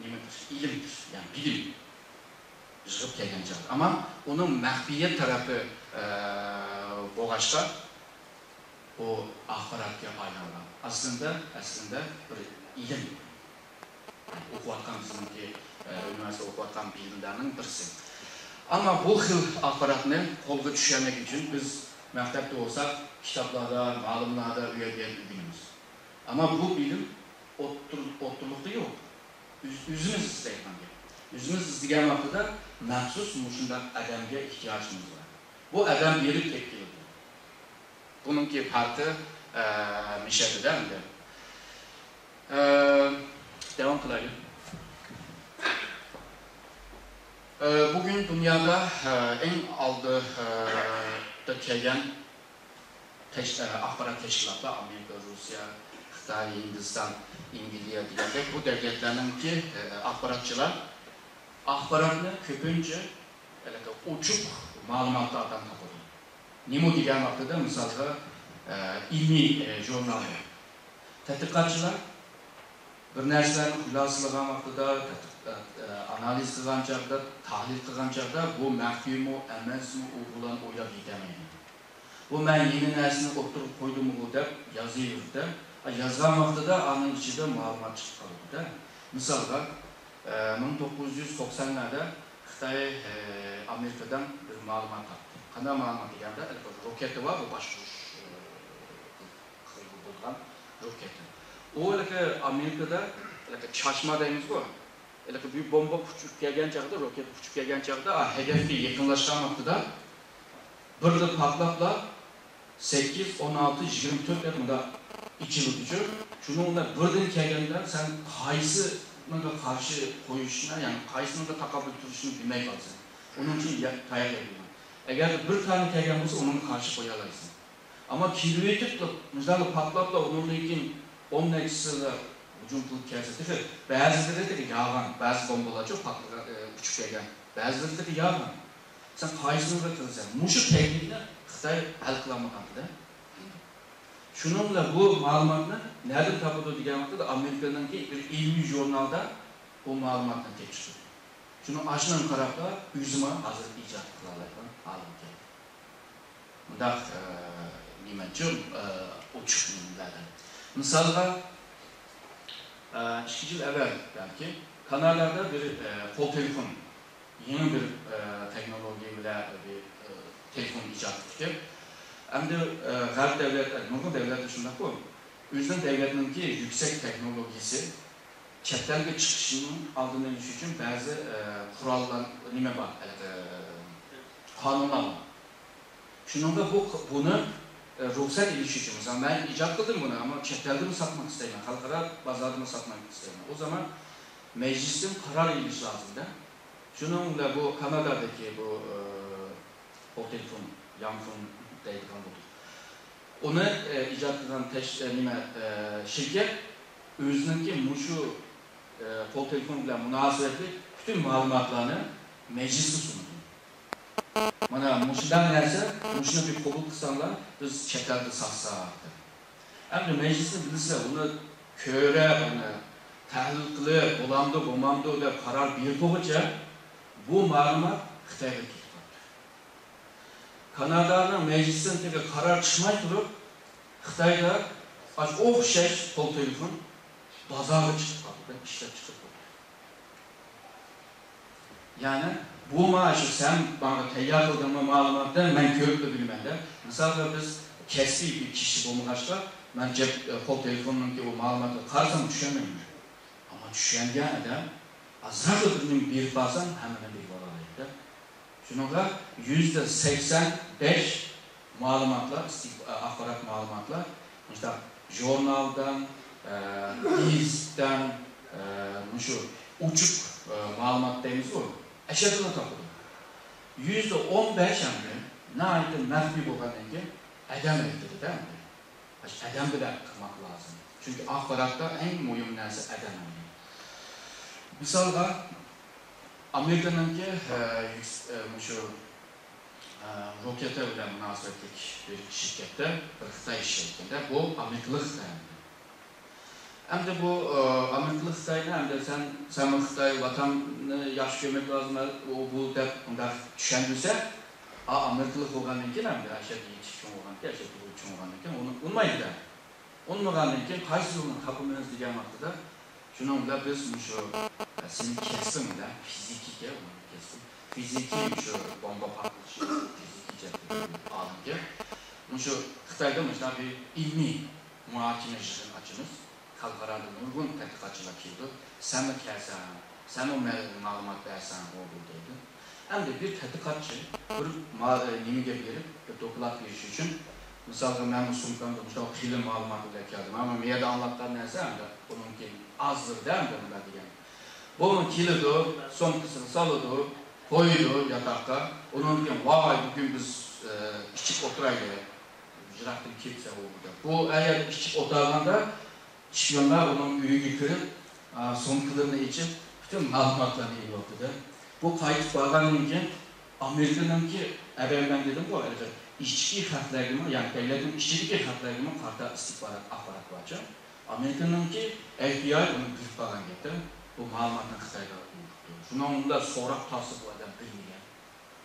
نېمىدۇر، ئىلىمدۇر، يەنى بىلىم يىغىپ كەلگەن چاغدا. ئەمما ئۇنىڭ مەخپىيەت تەرىپى، ئە، بولغاچقا، بۇ ئاخباراتقا ئايلانغان. ئەسلىدە، ئەسلىدە بىر ئىلىم. ئوقۇۋاتقان بىزنىڭكى، ئە، ئۇنىۋېرسىتېتتا ئوقۇۋاتقان بىلىملەرنىڭ بىرسى. ئەمما بۇ خىل ئاخباراتنى قولغا چۈشۈرمەك ئۈچۈن بىز مەكتەپتە بولساق، كىتابلاردا، مۇئەللىملەردىن ئۆگەنگەن ئۆگىنىمىز. ئەمما بۇ بىلىم ئوتتۇر-، ئوتتۇرىلىقتا يوق. ئۆز-، ئۆزىمىز ئىزدەيدىغان گەپ. ئۆزىمىز ئىزدىگەن ۋاقتىدا مەخسۇس مۇشۇنداق ئادەمگە ئېھتىياجىمىز بار. بۇ ئادەم بېرىپ تېپىپ كېلىدۇ. بۇنىڭكى پەرقى، ئە، مىشەدىدە ئەمدى. ئە، داۋام قىلايلى. ئە، بۈگۈن دۇنيادا، ئە، ئەڭ ئالدى، ئە، دا كەلگەن تەش-، ئە، ئاخبارات تەشكىلاتلار، ئامېرىكا، روسىيە، خىتاي، ھىندىستان، ئەنگلىيە دېگەندەك بۇ دۆلەتلەرنىڭكى، ئە، ئاخباراتچىلار ئاخباراتنى كۆپىنچە، ئەلۋەتتە، ئوچۇق مەلۇماتلاردىن تاپىدۇ. نېمە دېگەن ۋاقتىدا، مىسالغا، ئە، ئىلمىي، ئە، ژۇرنالدا تەتقىقاتچىلار بىر نەرسىلەرنى خۇلاسىلىغان ۋاقتىدا، تەتقىق-، ئە، ئانالىز قىلغان چاغدا، تەھلىل قىلغان چاغدا بۇ مەخپىيمۇ، ئەمەسمۇ، ئۇ بۇلارنى ئويلاپ يېتەلمەيدۇ. بۇ مەن يېڭى نەرسىنى ئوتتۇرىغا قويدۇمغۇ دەپ يازىۋېرىدۇ-دە، يازغان ۋاقتىدا ئانىڭ ئىچىدە مەلۇمات چىقىپ قالىدۇ-دە. مىسالغا، ئە، مىڭ توققۇز يۈز توقسانلاردا خىتاي، ئە، ئامېرىكىدىن بىر مەلۇمات تاپتى. قانداق مەلۇمات دېگەندە، ھېلىقى روكېتى بار، بۇ باشقۇرۇش، ئە، قىلغىلى بولىدىغان روكېتى. ئۇ ھېلىقى ئامېرىكىدا ھېلىقى چاچما دەيمىزغۇ، ھېلىقى بىر بومبا ئۇچۇپ كەلگەن چاغدا، روكېت ئۇچۇپ كەلگەن چاغدا، ئا، ھەدەپكە يېقىنلاشقان ۋاقتىدا بىردىن پارتلاپلا، سەككىز، ئون ئالتە، يىگىرمە تۆت دەپ مۇنداق ئېچىلىدۇچۇ. شۇنىڭ بىلەن بىردىن كەلگەندە سەن قايسىنىڭغا قارشى قويۇشنى، يەنى قايسىنىڭغا تاقابىل تۇرۇشنى بىلمەي قالىسەن. ئۇنىڭ ئۈچۈن يا-، تاياق يەيدىغان. ئەگەردە بىر تانە كەلگەن بولسا، ئۇنىڭغا قارشى قويالايسەن. ئەمما كېلىۋېتىپلا، مۇشۇنداقلا پارتلاپلا، ئۇنىڭدىن كېيىن ئون نەچچىسىلا ھۇجۇم قىلىپ كەلسە، تېخى بەزىلىرى تېخى ياغان، بەزى بومبىلارچۇ پارتلىغان، ئە، ئۇچۇپ كەلگەن. بەزىلىرى تېخى ياغان. سەن قايسىنىڭغا قىلىسەن؟ مۇشۇ تەكلىپنى خىتاي ھەل قىلالمىغانتىدە. شۇنىڭ بىلەن بۇ مەلۇماتنى نەدىن تاپىدۇ دېگەن ۋاقىتتا، ئامېرىكىنىڭكى بىر ئىلمىي ژۇرنالدا بۇ مەلۇماتنى تېپىشتۇ. شۇنىڭ ئاشۇنىڭغا قاراپلا ئۆزىمۇ ھازىر ئىجاد قىلالايدىغان ھالىغا كەلدى. مۇنداق، ئە، نېمەچۇ، ئە، ئوچۇق نېمىلەردە. مىسالغا، ئە، ئىككى يىل ئەۋۋەل بەلكى كانادادا بىر، ئە، قول تېلېفون، يېڭى بىر، ئە، تېخنولوگىيە بىلەن بىر، ئە، تېلېفون ئىجاد قىلدى. ئەمدى، ئە، غەرب دەۋلەت، نۇرغۇن دەۋلەتلەر شۇنداققۇ، ئۆزىنىڭ دەۋلىتىنىڭكى يۈكسەك تېخنولوگىيىسى چەت ئەلگە چىقىشىنىڭ ئالدىنى ئېلىش ئۈچۈن بەزى، ئە، قوراللار، نېمە بار، ھېلىقى، قانۇنلار بار. شۇنىڭدا بۇ، بۇنى، ئە، رۇخسەت ئېلىش ئۈچۈن، مىسال، مەن ئىجاد قىلدىم بۇنى، ئەمما چەت ئەلدىمۇ ساتماق ئىستەيمەن، خەلقئارا بازاردىمۇ ساتماق ئىستەيمەن. ئۇ زامان مەجلىستىن قارار ئېلىش لازىمدا. شۇنىڭ بىلەن بۇ كانادادىكى بۇ، ئە، قول تېلېفون، يانفون دەيدىغان بولدۇق. ئۇنى، ئە، ئىجاد قىلغان تەش-، ئە، نېمە، ئە، شىركەت ئۆزىنىڭكى مۇشۇ، ئە، قول تېلېفون بىلەن مۇناسىۋەتلىك پۈتۈن مەلۇماتلارنى مەجلىسكە سۇنىدۇ. مانا مۇشۇنداق نەرسە، مۇشۇنى بىر قوبۇل قىلساڭلار، بىز چەت ئەلدە ساتساق دەپ. ئەمدى مەجلىسنى بىلىسىلەر، ئۇنى كۆرۈپ، ئۇنى تەھلىل قىلىپ، بولامدۇ، بولمامدۇ دەپ قارار بېرىدىغۇچە بۇ مەلۇمات خىتايغا كېتىپ قاپتۇ. كانادانىڭ مەجلىسىدىن تېخى قارار چىقماي تۇرۇپ، خىتايدا ئاشۇ ئوخشاش قول تېلېفون بازارغا چىقىپ قاپتۇ، ئىشلەپ چىقىپ قاپتۇ. يەنى بۇ مانا شۇ سەن ماڭا تەييار قىلدىڭمۇ مەلۇماتنى، مەن كۆرۈپلا بىلىمەن دە. مىسالغا بىز كەسپىي بىر كىشى بولمىغاچقا، مەن جەپ، قول تېلېفوننىڭكى ئۇ مەلۇماتىغا قارىسام چۈشەنمەيمەن. ئەمما چۈشەنگەن ئادەم ئازراقلا بىر نېمە بېرىپ قالسام، ھەممە نېمە بىلىپ ئالالايدۇ. شۇنىڭغا يۈزدە سەكسەن بەش مەلۇماتلار، ئىستىك-، ئاخبارات مەلۇماتلار مۇشۇنداق ژۇرنالدىن، ئە، گېزىتتىن، ئە، مۇشۇ ئوچۇق، ئە، مەلۇمات دەيمىزغۇ، ئەشەدىلا تاپىدۇ. يۈزدە ئون بەش ئەمدى ناھايىتى مەخپىي بولغاندىن كېيىن ئادەم ھەرىكىتىدە ئەمدى. ئاشۇ ئادەم بىلەن قىلماق لازىم. چۈنكى ئاخباراتتا ئەڭ مۇھىم نەرسە ئادەم. مىسالغا، ئامېرىكىنىڭكى، ئە، يۈكس-، ئە، مۇشۇ، ئە، روكېتا بىلەن مۇناسىۋەتلىك بىر شىركەتتە بىر خىتاي ئىشلەيدىكەن-دە، بۇ ئامېرىكىلىق خىتاي. ئەمدى بۇ، ئە، ئامېرىكىلىق خىتاينى ئەمدى سەن، سەنمۇ خىتاي ۋاتاننى ياخشى كۆرمەك لازىم، ئۇ، بۇ دەپ مۇنداق چۈشەندۈرسە، ئا، ئامېرىكىلىق بولغاندىن كېيىن ئەمدى ئەشەددىي يېتىشىپ چوڭ بولغاندىن كېيىن، ئەشەددىي بولۇپ چوڭ بولغاندىن كېيىن ئۇنى ئۇنىمايدۇ-دە. ئۇنىمىغاندىن كېيىن قايسى يولنى تاپىمىز دېگەن ۋاقتىدا، شۇنىڭ بىلەن بىز مۇشۇ، ئە، سېنىڭ كەسپىڭ بىلەن فىزىكىكە، ئۇنىڭ كەسپى فىزىكىي، مۇشۇ بومبا پارتلىتىش فىزىكىي جەھەتتىن ئالىمكەن. مۇشۇ خىتايدا مۇشۇنداق بىر ئىلمىي مۇھاكىمە يىغىنى ئاچىمىز. خەلقئارادا نۇرغۇن تەتقىقاتچىلار كېلىدۇ. سەنمۇ كەلسەڭ، سەنمۇ مە-، مەلۇمات بەرسەڭ بولىدۇ دەيدۇ. ئەمدى بىر تەتقىقاتچى بىر ما-، نېمىگە بېرىپ، بىر دوكلات بېرىش ئۈچۈن، مىسالغا، مەنمۇ سومكامدا مۇشۇنداق قېلىن مەلۇمات بىلەن كەلدىم. ئەمما مەيەردە ئاڭلاتقان نەرسە ئەمدى ئۇنىڭكى ئازدۇر-دە ئەمدى مۇنداق دېگەن. بۇمۇ كېلىدۇ، سومكىسىغا سالىدۇ، قويىدۇ ياتاققا. ئۇنىڭدىن كېيىن، ۋاي، بۈگۈن بىز، ئە، ئىچىپ ئولتۇرايلى. يىراقتىن كەلسە ئۇ دەپ. بۇ ئەگەر ئىچىپ ئولتۇرغاندا، شپىيونلار ئۇنىڭ ئۆيىگە كىرىپ، ئا، سومكىلىرىنى ئېچىپ، پۈتۈن مەلۇماتلارنى ئېلىۋاپتۇ-دە. بۇ قايتىپ بارغاندىن كېيىن، ئامېرىكىنىڭكى، ئەگەر مەن دېدىمغۇ، ھېلىقى ئىچكى خەقلەرگىمۇ، يەنى دۆلەتنىڭ ئىچىدىكى خەقلەرگىمۇ قارىتا ئىستىخبارات ئاخبارات بارچۇ. ئامېرىكىنىڭكى ئېف بى ئاي ئۇنى بىلىپ قالغان گەپتە، بۇ مەلۇماتنى خىتايغا ئۇنتۇپتۇ. شۇنىڭ بىلەن سوراپ تاپسا بۇ ئادەم بىلمىگەن.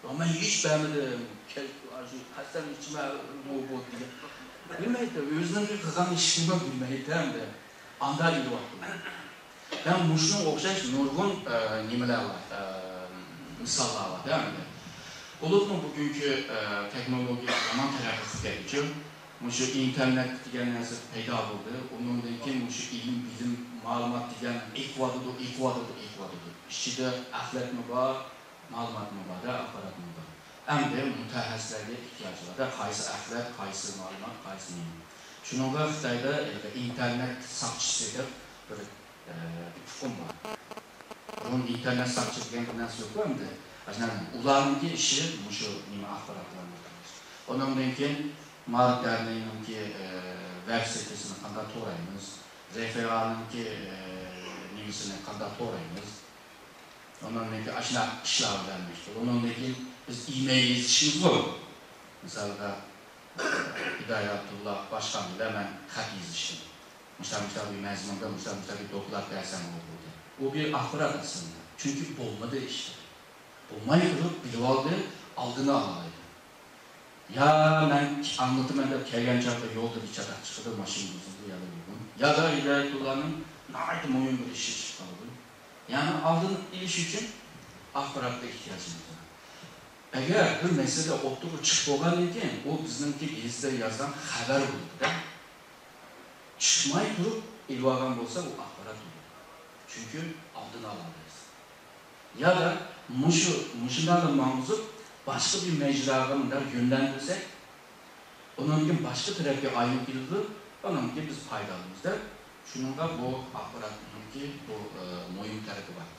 يا، مەن ھېچ بەرمىدىم، كەل-، شۇ قەستەن ئىچمە، بۇ، بۇ دېگەن. بىلمەيدۇ، ئۆزىنىڭ قىلغان ئىشىنىمۇ بىلمەيدۇ ئەمدى. ئاندا ئېلىۋاپتۇ. مۇشۇنىڭغا ئوخشاش نۇرغۇن، ئە، نېمىلەر بار، ئە، مىساللار بار-دە ئەمدى. بولۇپمۇ بۈگۈنكى، ئە، تېخنولوگىيە يامان تەرەققىي قىلىپ كەتكۈچە، مۇشۇ ئىنتېرنېت دېگەن نەرسە پەيدا بولدى. ئۇنىڭدىن كېيىن مۇشۇ ئېلىم، بىلىم، مەلۇمات دېگەن ئېقىۋاتىدۇ، ئېقىۋاتىدۇ، ئېقىۋاتىدۇ. ئىچىدە ئەخلەتمۇ بار، مەلۇماتمۇ بار-دە، ئاخباراتمۇ بار. ئەمدى مۇتەخەسسىسلەرگە ئېھتىياج بار-دە، قايسى ئەخلەت، قايسى مەلۇمات، قايسى نېمە. شۇنىڭغا خىتايدا ھېلىقى ئىنتېرنېت ساقچىسى دەپ بىر، ئە، ئۇقۇم بار. بۇرۇن ئىنتېرنېت ساقچى دېگەن بىر نەرسە يوققۇ ئەمدى. ئاشۇنداق ئۇلارنىڭكى ئىشى مۇشۇ نېمە ئاخباراتلارنى تۇتۇش. ئۇنىڭدىن كېيىن مارك دەرنىنىڭكى، ئە، ۋېب سېتىسىنى قانداق تورايمىز، رېفېرانىڭكى، ئە، نېمىسىنى قانداق تورايمىز. ئۇنىڭدىن كېيىن ئاشۇنداق ئىشلار بىلەن مەشغۇل. ئۇنىڭدىن كېيىن بىز ئىمېيل يېزىشىمىز بار. مىسالغا، ئىدارە ئابدۇللا باشقان بىلەن مەن خەت يېزىشتىم. مۇشۇنداق، مۇشۇنداق بىر مەزمۇندا، مۇشۇنداق، مۇشۇنداق بىر دوكلات بەرسەڭ بولىدۇ دەپ. ئۇ بىر ئاخبارات ئەسلىدە. چۈنكى بولمىدى ئىشلار. بولماي تۇرۇپ بىلىۋالدى، ئالدىنى ئالالايدۇ. يا مەن ئاڭلىتىمەن دەپ كەلگەن چاغدا يولدا بىر چاتاق چىقىدۇ، ماشىنا بۇزۇلدى يا بولمىدى. يا دا ھىدايەتۇللانىڭ ناھايىتى مۇھىم بىر ئىشى چىقىپ قالىدۇ. يەنى ئالدىنى ئېلىش ئۈچۈن ئاخباراتقا ئېھتىياجىمىز بار. ئەگەر بىر مەسىلە ئوتتۇرىغا چىقىپ بولغاندىن كېيىن، ئۇ بىزنىڭكى گېزىتتە يازغان خەۋەر بولىدۇ-دە. چىقماي تۇرۇپ ئېلىۋالغان بولسا، ئۇ ئاخبارات بولىدۇ. چۈنكى ئالدىنى ئالالايسىز. يا دا مۇشۇ، مۇشۇنداقلا ماڭغۇزۇپ، باشقا بىر مەجراغا مۇنداق يۆنلەندۈرسەك، ئۇنىڭدىن باشقا تەرەپكە ئايلىنىپ كېتىدۇ، ئۇنىڭدىن بىز پايدا ئالىمىز دەپ، شۇنىڭغا بۇ ئاخباراتنىڭكى بۇ، ئە، مۇھىم تەرىپى بار.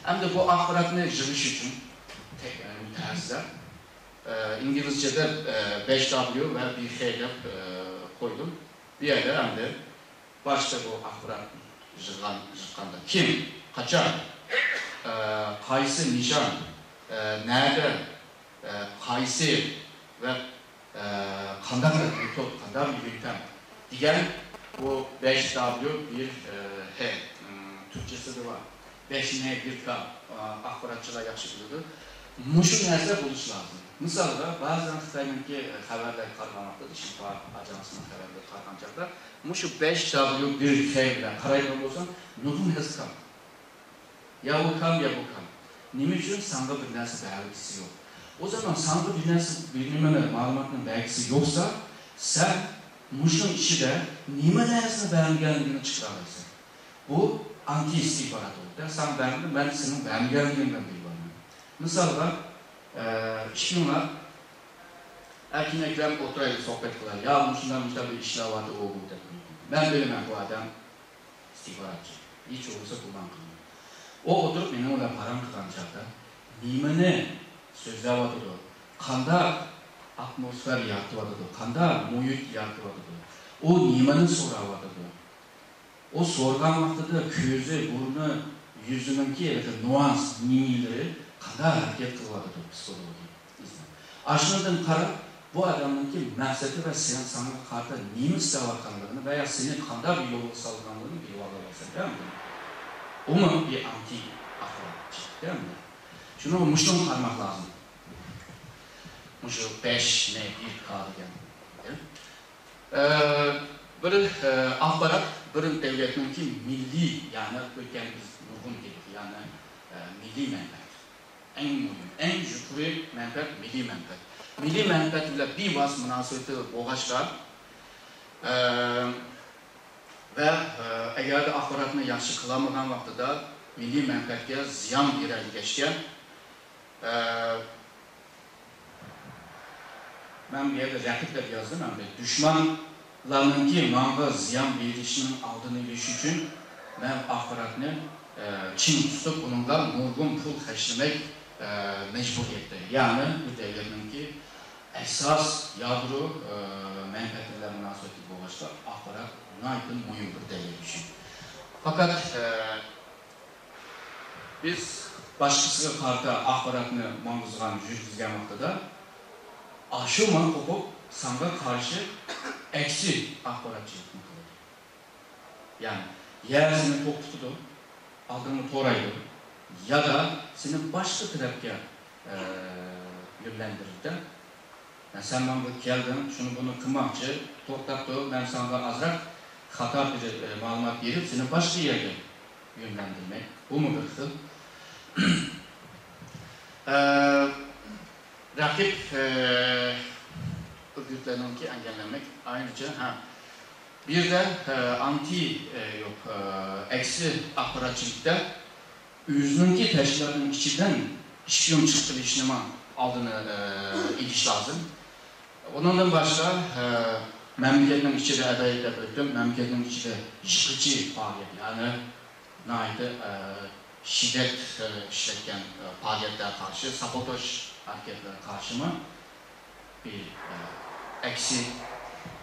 ئەمدى بۇ ئاخباراتنى يىغىش ئۈچۈن تەك-، ئە، مۇتەخەسسىسلەر، ئە، ئىنگلىزچەدە، ئە، بەش دابليۇ ۋە بى خې دەپ، ئە، قويدۇم. بۇ يەردە ئەمدى باشتا بۇ ئاخبارات يىغغان، يىغقاندا كىم، قاچان، ئە، قايسى نىشان، ئە، نەدە، ئە، قايسى ۋە، ئە، قانداق بىر مېتود، قانداق بىر يۆنتەم دېگەن بۇ بەش دابليۇ بىر، ئە، خې، ئىم، تۈركچىسىدە بار. بەش نە بىر كا، ئە، ئاخباراتچىلار ياخشى بىلىدۇ. مۇشۇ نەرسە بولۇشى لازىم. مىسالغا، بەزىدە خىتاينىڭكى خەۋەرلەرگە قارىغان ۋاقىتتا، شىنخۇا ئاژانسىنىڭ خەۋەرلىرىگە قارىغان چاغدا، مۇشۇ بەش دابليۇ بىر خې بىلەن قارايدىغان بولساڭ، نۇرغۇن نەرسە كام. يا ئۇ كام، يا بۇ كام. نېمە ئۈچۈن؟ ساڭا بىر نەرسە بەرگۈسى يوق. ئۇ زامان ساڭا بىر نەرسە، بىر نېمىنى، مەلۇماتنىڭ بەرگۈسى يوقسا، سەن مۇشۇنىڭ ئىچىدە نېمە نەرسىنى بەرمىگەنلىكىنى چىقىرالايسەن. بۇ ئانتى ئىستىخبارات بولىدۇ. ساڭا بەرمىدىم، مەن سېنىڭ بەرمىگەنلىكىڭدىن بىلىۋالىمەن. مىسالغا، ئە، ئىككىڭلار ئەركىن ئەكرەم ئولتۇرايلى، سۆھبەت قىلايلى. يا، مۇشۇنداق، مۇشۇنداق بىر ئىشلار بارتى، ئۇ، بۇ دەپ. مەن بىلىمەن، بۇ ئادەم ئىستىخباراتچى. ھېچ بولمىسا گۇمان قىلماڭ. ئۇ ئولتۇرۇپ مېنىڭ بىلەن پاراڭ قىلغان چاغدا نېمىنى سۆزلەۋاتىدۇ، قانداق ئاتموسفېرا يارىتىۋاتىدۇ، قانداق مۇھىت يارىتىۋاتىدۇ، ئۇ نېمىنى سوراۋاتىدۇ، ئۇ سورىغان ۋاقتىدا كۆزى، بۇرنى، يۈزىنىڭكى ھېلىقى نۇئانس، مىمىكلىرى قانداق ھەرىكەت قىلىۋاتىدۇ، پسىخولوگىيە ئىزنى. ئاشۇنىڭدىن قاراپ، بۇ ئادەمنىڭكى مەقسىتى ۋە سېنىڭ، ساڭا قارىتا نېمە ئىستەۋاتقانلىقىنى ۋە يا سېنى قانداق بىر يولغا سالىدىغانلىقىنى بىلىۋالالايسەن، دەمدۇ؟ ئۇمۇ بىر ئانتى ئاخباراتچى، دەمدۇ؟ شۇنىڭغا مۇشۇنىڭغا قارىماق لازىم. مۇشۇ بەش نە بىر كا دېگەن. ئە، بىر، ئە، ئاخبارات بىر دۆلەتنىڭكى مىللىي، يەنى ئۆتكەن بىز نۇرغۇن دېدۇق، يەنى، ئە، مىللىي مەنپەئەت. ئەڭ مۇھىم، ئەڭ يۇقىرى مەنپەئەت مىللىي مەنپەئەت. مىللىي مەنپەئەت بىلەن بىۋاسىتە مۇناسىۋىتى بولغاچقا، ئە، ۋە، ئە، ئەگەردە ئاخباراتنى ياخشى قىلالمىغان ۋاقتىدا مىللىي مەنپەئەتكە زىيان بېرەلىگەچكە، ئە، مەن بۇ يەردە رەقىب دەپ يازدىم، ئەمدى دۈشمانلارنىڭكى ماڭا زىيان بېرىشىنىڭ ئالدىنى ئېلىش ئۈچۈن مەن ئاخباراتنى، ئە، چىڭ تۇتۇپ، ئۇنىڭغا نۇرغۇن پۇل خەجلىمەك، ئە، مەجبۇرىيەتتە. يەنى بۇ دۆلەتنىڭكى ئاساس يادرو، ئە، مەنپەئەتى بىلەن مۇناسىۋەتلىك بولغاچقا، ئاخبارات ناھايىتى مۇھىم بىر دۆلەت ئۈچۈن. پەقەت، ئە، بىز باشقىسىغا قارىتا ئاخباراتنى ماڭغۇزغان، يۈرگۈزگەن ۋاقتىدا، ئاشۇ ماڭا قوپۇپ، ساڭا قارشى ئەكسى ئاخباراتچىلىقنى قىلىدۇ. يەنى، يا سېنى توختىتىدۇ، ئالدىڭنى تورايدۇ، يا دا سېنى باشقا تەرەپكە، ئە، يۆنلەندۈرىدۇ. يا سەن ماڭا كەلدىڭ، شۇنى بۇنى قىلماقچى، توختاپ تۇر، مەن ساڭا ئازراق خاتا بىر، ئە، مەلۇمات بېرىپ، سېنى باشقا يەرگە yönlendirmek. Bu mu bir hıl? Ee, rakip e, örgütlerinki engellemek. Ayrıca ha, bir de e, anti e, yok e, eksi axborotchilikda o'zininki tashkilotning ichidan ishyo'nchilik qilishni oldini e, ilish lozim. Ondan başqa e, mamlakatning ichida, avval deb o'tdim, mamlakatning ichida yiqitchi faoliyat, ya'ni nihoyatda e, shiddat e, ishlatgan e, faoliyatlarga qarshi, sabotaj harakatlariga qarshimi bir e, aksi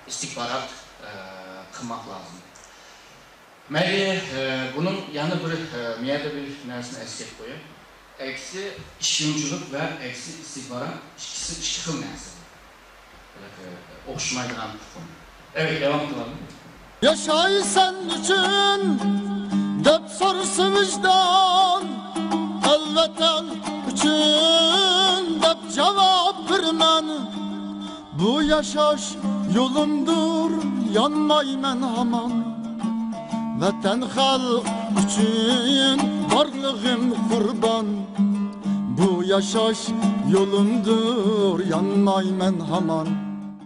istixborot e, qilmoq lozim. Mayli, e, buning yana bir e, miyada bir narsani eslatib qo'yay. Aksi ishyo'nchilik va aksi istixborot ikkisi ikki xil narsa. O'xshamaydigan tuxum. Evet, devam qilamiz. Yashay sen uchun deb sorsa vijdon, el vatan uchun deb javob beraman. Bu yashash yo'limdur, yonmayman hamon. Vatan xalq uchun borlig'im qurbon. Bu yashash yo'limdur, yonmayman hamon.